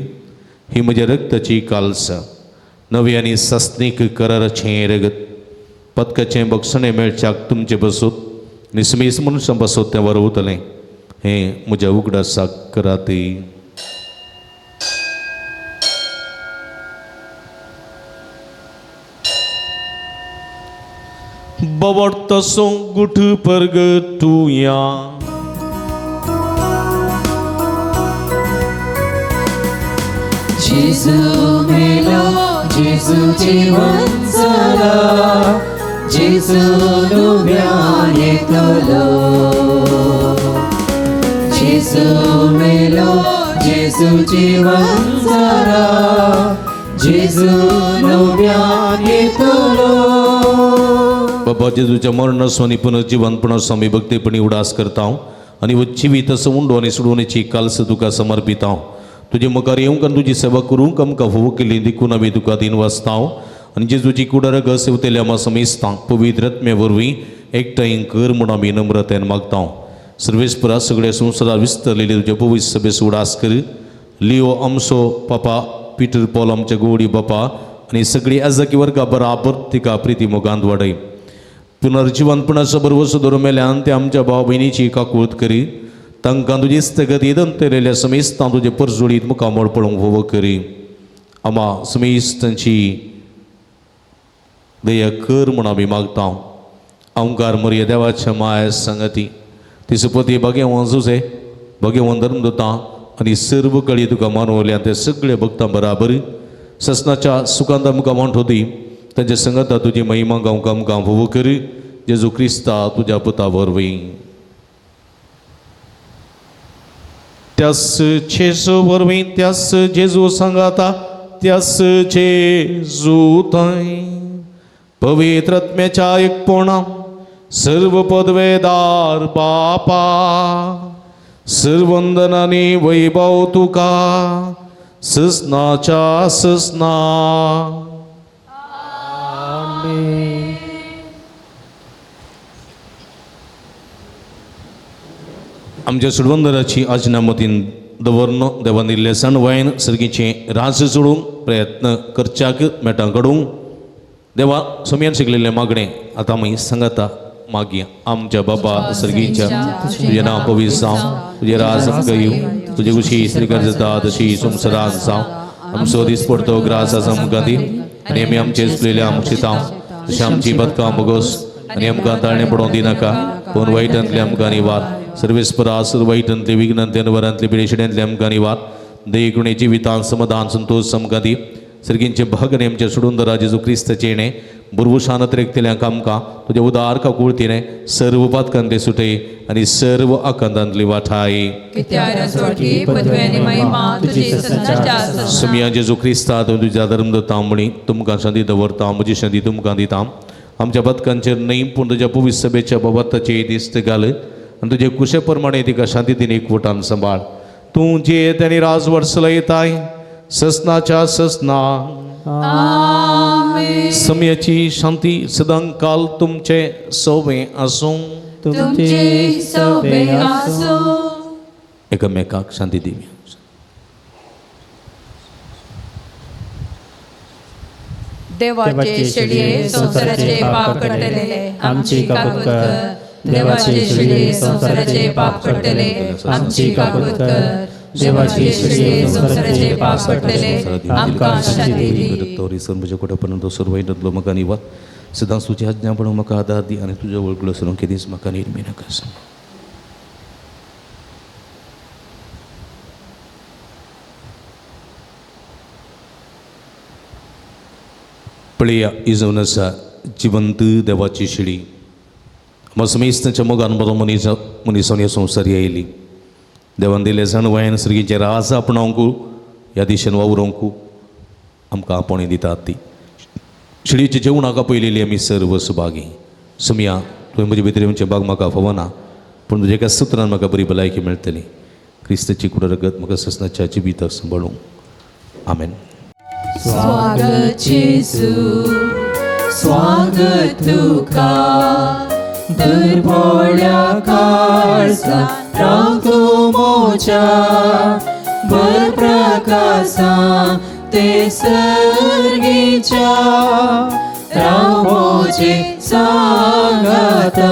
ही म्हज्या रक्ताची काल्स, नवी आनी सासणीक कराराचें रगत, पदकाचें बक्षणें मेळच्याक तुमचें बसोत आनी समेस्त मनशां बसोत तें वरवतलें, हें म्हज्या उगडासाक करात. बवडतसो गुठ परगटुया. जेजू मेलो, जेजू जिवन जाला, जेजू नव्यान येतलो. जेजू मेलो, जेजू जिवन जाला, जेजू नव्यान येतलो. बाबा जेजूच्या मरणाचो आनी पुनर्जिवनपणाचो आमी भक्तीपणी उडास करता आनी जिवीत असो उंडो आनी सोडवणेची काल्स तुका समर्पिता. तुजे मुखार येवंक आनी तुजी सेवा करूंक आमकां फावो केली देखून आमी तुका दिन वाचता आनी जेजूची कुडारग सेवतेल्या आमा समेस्तांक पवित्र आत्म्या वरवीं एकठांय कर म्हूण आमी नम्रतेन मागता. सर्वेस्परा सगळ्या संवसारार विस्तरलेले तुज्या पवित्र सभेचो उडास कर. लिओ आमचो पापा, पिटर पॉल आमच्या गोवडी बापा आनी सगळी आजाकी वर्गा बराबर तिका प्रिती मोगांत वाडय. पुनर्जिवनपणाचो बरवसो धरून मेल्यान ते आमच्या भाव भयणीची काकूत करी, तांकां तुजी स्थगत येदंतलेल्या समेस्तां तुजे परजोळीत मुखामळ पळोवंक फावो करी. आमा समेस्तांची दया कर म्हूण आमी मागता. अंकार मरिया देवाच्या माया संगती ती सुपती भाग्यवान जुजे भाग्यवान धर्मदूतां आनी सर्व कळी तुका मानवल्या ते सगळे भक्तां बराबर ससनाच्या सुखांत आमकां मांड होती तांच्या संगता तुजी महिमा गांवक आमकां फावो करी. जेजू क्रिस्ता तुज्या पुता वरवीं. त्यास जेजू वरवीं, त्यास जेजू सांगाता, त्यास जेजू थंय पवित्र आत्म्याच्या एकपणा सर्व पदवेदार बापा सर्वंदनानी वैभव तुका ससनाच्या ससना. आमच्या सुडवंदराची आज्ञा मतीन दवरन देवान दिल्ले सणवायन सर्गीचें राज जोडूंक प्रयत्न करच्याक मेटां काडूंक देवा सोमयान शिकलेलें मागणें आतां आमी सांगता मागया. आमच्या बाबा सर्गीच्या, तुजें नांव पवित्र जावं, तुजें राज आमकां येवं, तुजे कुशी स्वीकार जाता तशी संवसारांत जावं. आमचो दीस पडतो ग्रास आज आमकां दी आनी आमी आमचे चुकलेल्या आमक्षितां तशें आमची बदकां बोगोस आनी आमकां ताळणें पडोवंक दिनाका, पूण वायटांतले आमकां निवार. सर्वेस्परा सर्व वायटांतले विघ्नांतले वरांतले पिडेशिड्यांतले आमकां निवार. देखुणे जिवितान समाधान संतोष आमकां दी. सर्गींचे भागने आमच्या सोडून दरा जेजू क्रिस्ताचे येणे बुरवशान त्रेकतेल्या कामकां तुज्या उदार काकुळतीने सर्व पातकांतले सुटे आनी सर्व आकांतांतली वाठाय. सुमिया जेजू क्रिस्ता तुवें तुज्या धर्म दत्ता म्हणी तुमकां शांती दवरता, म्हजी शांती तुमकां दिता. आमच्या पथकांचेर न्हय पूण तुज्या पवित्र सभेच्या बाबताचे दिस्त घाल आनी तुजे कुशे प्रमाणे तिका शांती दिन एकवटान सांबाळ. तूं जे आनी राजवट चलयताय ससनाच्या ससना. समयाची शांती सदांकाल तुमचे सोवे आसूं. तुमचे सोवे आसूं. एकामेकाक शांती दिवी. देवाचे शेळये संवसाराचे पाप काडटले आमची काकूत कर. देवाचे शेळये संवसाराचे पाप काडटले आमची काकूत कर. देवाचे शेळये संवसाराचे पाप काडटले आमकां शांती दी. तोरी म्हज्या कोटापर्यंत सुरवाईतलो म्हाका निवात सदांच तुजी आज्ञा पडून म्हाका आदार दी आनी तुज्या वळखलो सरून केदीच म्हाका निर्मी नाका. पळया ही जावन आसा जिवंत देवाची शिडी. मसमेस्ताच्या मोगान बरो मनीस मनीसान ह्या संवसारी आयली. देवान दिले जाणवायन सर्गीचे राज आपणावंक ह्या दिशेन वावरोंक आमकां आपोवणी दितात. ती शिडयेच्या जेवणाक पयलेली आमी सर्व सुभागी. सुमया तुवें म्हजे भितर येवचें बाग म्हाका फावना पूण तुज्या एका सुत्रान म्हाका बरी भलायकी मेळटली. क्रिस्ताची कुड रगत म्हाका ससनाच्या जिविताक सांबाळूंक. आमेन. स्वागत जेजू स्वागत तुका दुर्बोळ्या काळजा राव तूं मोजा बर प्रकासा ते सर्गीच्या राव मोजे सांगाता.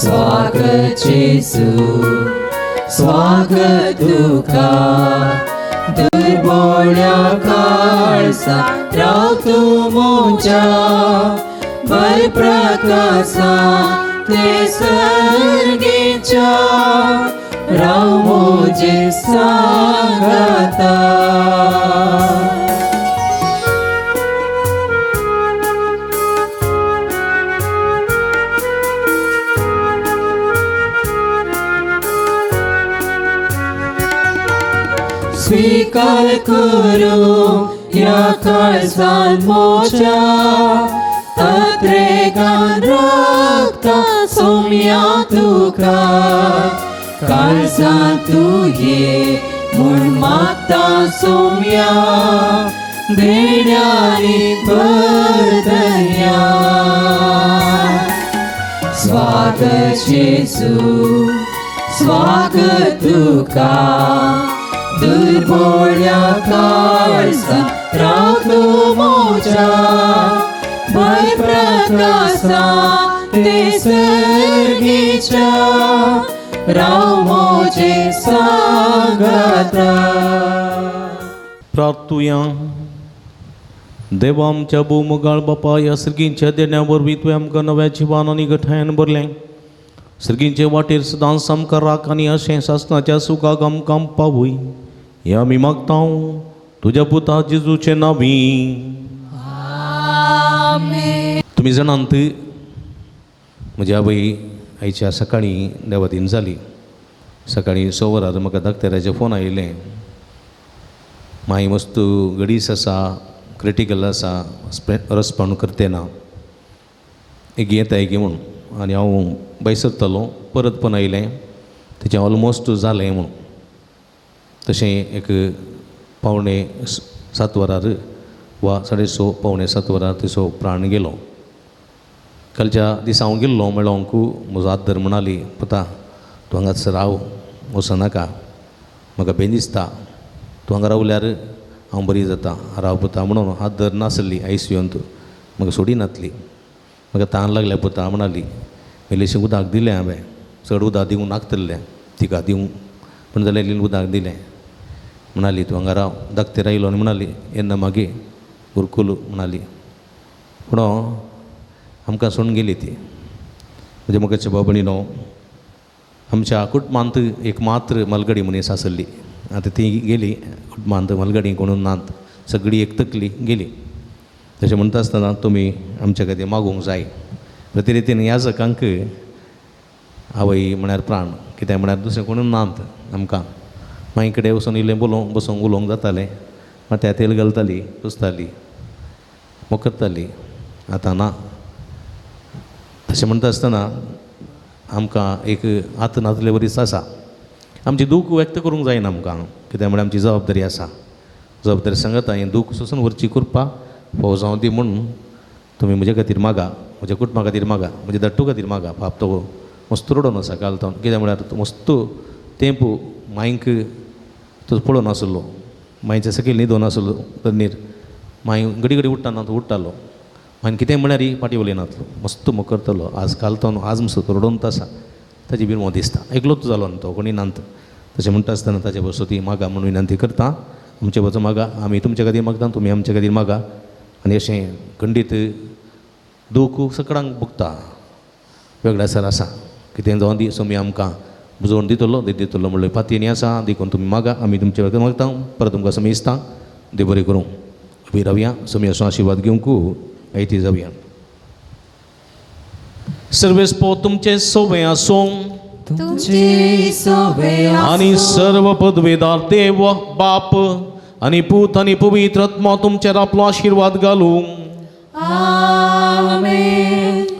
स्वागत जेजू स्वागत तुका दुर्बोळ्या काळजा राव तूं मोजा बर प्रकासा ते सर्गीच्या राव मोजे सांगाता. स्वीकार करूं ह्या काळजान मोजा अत्रेगान रक्ता सोम्या तुका काळजान तुये म्हूण मागता सोम्या देण्यानी बरदया. स्वागत जेजू स्वागत तुका दुर्बोळ्या काळजा राव तूं मोजा बर प्रकासा ते सर्गीच्या राव मोजे सांगाता. प्रार्थुया. देवा आमच्या भोवमोगाळ बापा ह्या सर्गींच्या देण्या वरवीं तुवें आमकां नव्या जिवान आनी गठायन भरलें. सर्गींचे वाटेर सदांच आमकां राख आनी अशें सासणाच्या सुखाक आमकां पावय हें आमी मागता तुज्या पुता जेजूचे नांवी. तुमी जाणांत म्हजी आवय आयच्या सकाळीं देवादीन जाली. सकाळीं 6 वरार म्हाका दाक्तेराचें फोन आयिल्लें. माई मस्त गडीस आसा, क्रिटिकल आसा, रेस्पोंड करते ना, एक येता की म्हूण. आनी हांव भायर सरतालो, परत पण आयलें तेचें ऑलमोस्ट जालें म्हूण. तशें एक 6:45 वरार वा 6:30 6:45 वरार तेचो प्राण गेलो. कालच्या दिसा हांव गेल्लो मेळोंक म्हजो आदर म्हणाली, पुता तूं हांगाच राव, वचनाका, म्हाका बेन दिसता, तूं हांगा रावल्यार हांव बरी जाता, राव पुता म्हणून हात धर नासली आयसीयूंत म्हाका सोडिनातली. म्हाका तान लागल्या पुता म्हणाली. इल्लेशें उदक दिलें हांवें, चड उदक दिवंक नाकतलें तिका दिवंक, पूण जाल्यार इल्लें उदक दिलें. म्हणाली तूं हांगा राव. दाक्तेर आयलो आनी म्हणाली येन्ना मागीर उरकुलू म्हणाली. पूण आमकां सोडून गेली ती. म्हज्या मोगाच्या बाबणीनो, आमच्या कुटुंबांत एक मात्र मालगडी मनीस आसली, आतां ती गेली कुटुंबांत मलगडी कोणून नात, सगळी एक तकली गेली. तशें म्हणटा आसतना तुमी आमच्या खातीर मागूंक जाय. प्रती रितीन ह्या जकांक आवय म्हळ्यार प्राण, कित्याक म्हळ्यार दुसरें कोणून नात आमकां. माई कडेन वचून इल्लें बोलोवंक बसूंक उलोवंक जातालें, मात्या तेल घालताली, पुसताली, मोखरताली. आतां ना. तशें म्हणटा आसतना आमकां एक आत नातले वरीच आसा. आमची दूख व्यक्त करूंक जायना आमकां, कित्याक म्हळ्यार आमची जबाबदारी आसा. जबाबदारी सांगता हें दूख सोंसून व्हरची कृपा फावो जावं दी म्हणून तुमी म्हजे खातीर मागा, म्हज्या कुटुंबा खातीर मागा, म्हज्या धाडटू खातीर मागा. बाप तो मस्त रडोन आसा काल तो, कित्याक म्हळ्यार मस्त तेंप मांयक तो पळोवन आसलो, मांयच्या सकयल न्हिदोन आसलो तन्नीर. मांय घडी घडी उठ्ठा तो उठ्ठालो, मागीर कितें म्हळ्यार फाटीं उलयनातलो, मस्त मुखरतलो. आज काल तो आज मस्त रडोन आसा, ताजी बिरमो दिसता, एकलोच जालो न्हू तो, कोणी नात. तशें म्हणटा आसतना ताचे बसो ती मागा म्हणून विनंती करता. आमचे बसो मागा, आमी तुमचे खातीर मागता, तुमी आमचे खातीर मागा. आनी अशें खंडीत दूख सगळ्यांक भोगता, वेगळ्या सर आसा. कितें जावं दी सोमी आमकां बुजोवन दितलो दितलो म्हणल्यार पातयेनी आसा, देखून तुमी मागा, आमी तुमचे खातीर मागता. परत तुमकां समेस्तां देव बरें करूं. उबी रावया, समी आशिर्वाद घेवंक आयती जावया. सर्वेस्पो तुमचे सोवे आसूं आनी सर्व पदवेदार देव बाप आनी पूत आनी पवित्र आत्मा तुमचेर आपलो आशिर्वाद घालूं.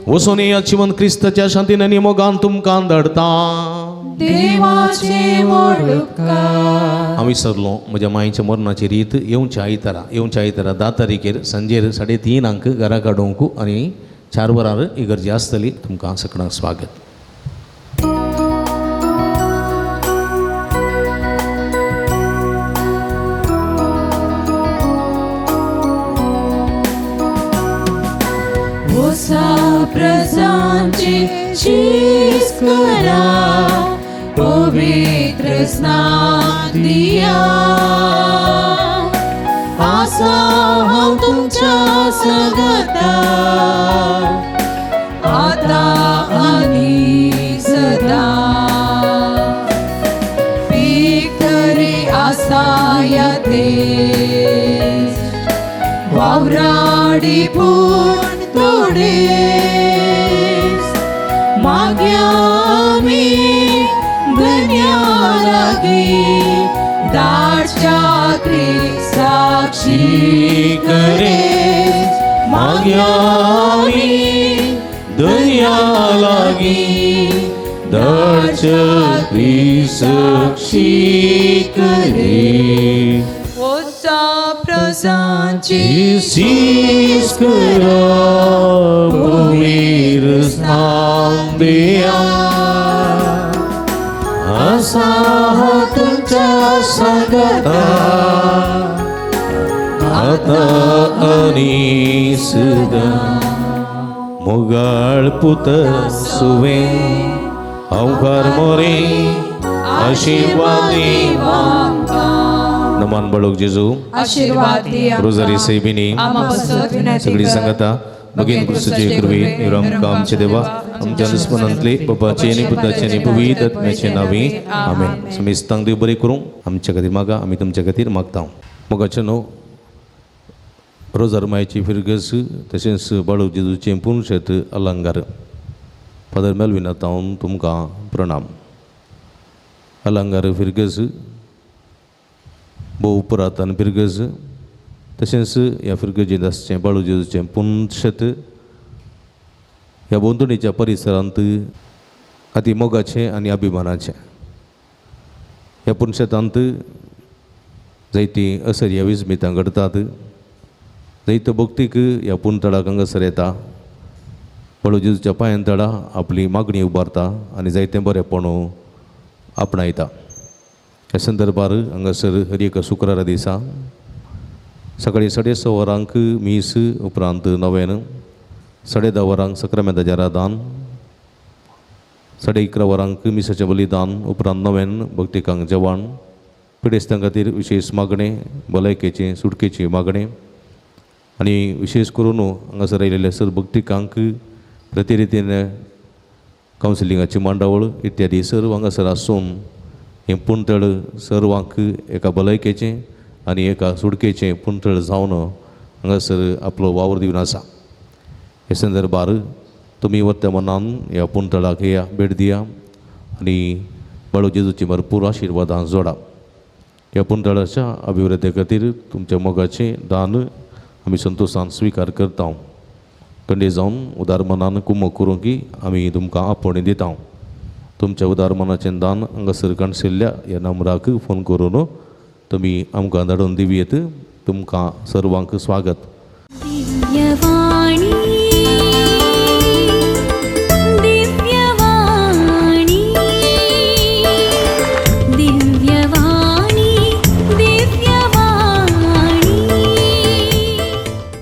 वचून येयात, जिवन क्रिस्ताच्या शांतीन आनी मोगान तुमकां धाडटा. हांव विसरलो म्हज्या मांयच्या मरणाची रीत. येवच्या आयतारा, येवच्या आयतारा 10 तारखेर सांजेर 3:30 घरा काडूंक आनी 4 वरार इगर्जी आसतली. तुमकां सगळ्यांक स्वागत. प्रजांची शीस करा, पवित्र स्नान दिया. आसा हांव तुमच्या सगता, आता आनी सदा. पीक तरी आसा या देश, वावराडी पूण थोडे. माग्या आमी धन्या लागीं, दाटच्या क्रिस्ताक्षी करे. माग्या आमी धन्या लागीं, दाटच्या क्रिस्ताक्षी करे. प्रजांची शीस करा, पवित्र स्नान दिया. आसा हांव तुमच्या सांगाता, आता आनी सदां. मोगाळ पुत सुवे हांवकार मोरे आशिर्वादी. नमान बाळूक जेजू आशीर्वाद दी. रोजारी सेबिनी सगळी सांगता भगीन क्रिस्तुचे कृपे आमकां आमचे देवा आमच्या दुस्मनांतले बापाचे आनी पुताचे आनी पवित्र आत्म्याचे नांवी आमेन. समेस्तांक देव बरें करूं. आमच्या खातीर मागा, आमी तुमच्या खातीर मागता. मोगाचे न्हू रोजार मायची फिरगस तशेंच बाळूक जेजूचें पुनशेत अलंगार. फादर मेलविना तावन तुमकां प्रणाम. अलंगार फिरगस भोव पुरातन फिरगज तशेंच ह्या फिरगजेंत आसचें बाळू जेजूचें पुनशेत ह्या भोंवतणीच्या परिसरांत अती मोगाचें आनी अभिमानाचें. ह्या पुनशेतांत जायतीं असर्या विस्मितां घडटात, जायतो भक्तीक ह्या पुनतळाक हांगासर येता, बाळू जेजूच्या पांयां तळा आपली मागणी उबारता आनी जायतें बरेंपण आपणायता. ह्या संदर्भार हांगासर हर एका शुक्रारा दिसा सकाळीं 6:30 वरांक मीस, उपरांत नव्यान 10:30 वरांक सक्रामेंताचें आराधन, 11:30 वरांक मिसाचें बलिदान, उपरांत नव्यान भक्तिकांक जेवण, पिडेस्तां खातीर विशेश मागणें, भलायकेचें सुटकेचें मागणें आनी विशेश करून हांगासर आयिल्ल्या सर भक्तिकांक प्रतिरितीन कावन्सिलिंगाची मांडावळ इत्यादी सर्व हांगासर आसून हें पुंतळ सर्वांक एका भलायकेचें आनी एका सुडकेचें पुंतळ जावन हांगासर आपलो वावर दिवन आसा. हे संदर्भार तुमी वर्तमानान ह्या पुंतळाक या भेट दिया आनी बाळू जेजूची भरपूर आशिर्वादां जोडा. ह्या पुंतळाच्या अभिवृद्धी खातीर तुमच्या मोगाचें दान आमी संतोशान स्विकार करता. कंडे जावन उदार मनान कुमक करूंक आमी तुमकां आपोवणें दिता. तुमच्या उदार मनाचें दान हांगासर काणशिल्ल्या ह्या नंबराक फोन करून तुमी आमकां धाडून दिवयेत. तुमकां सर्वांक स्वागत. दिव्यवाणी.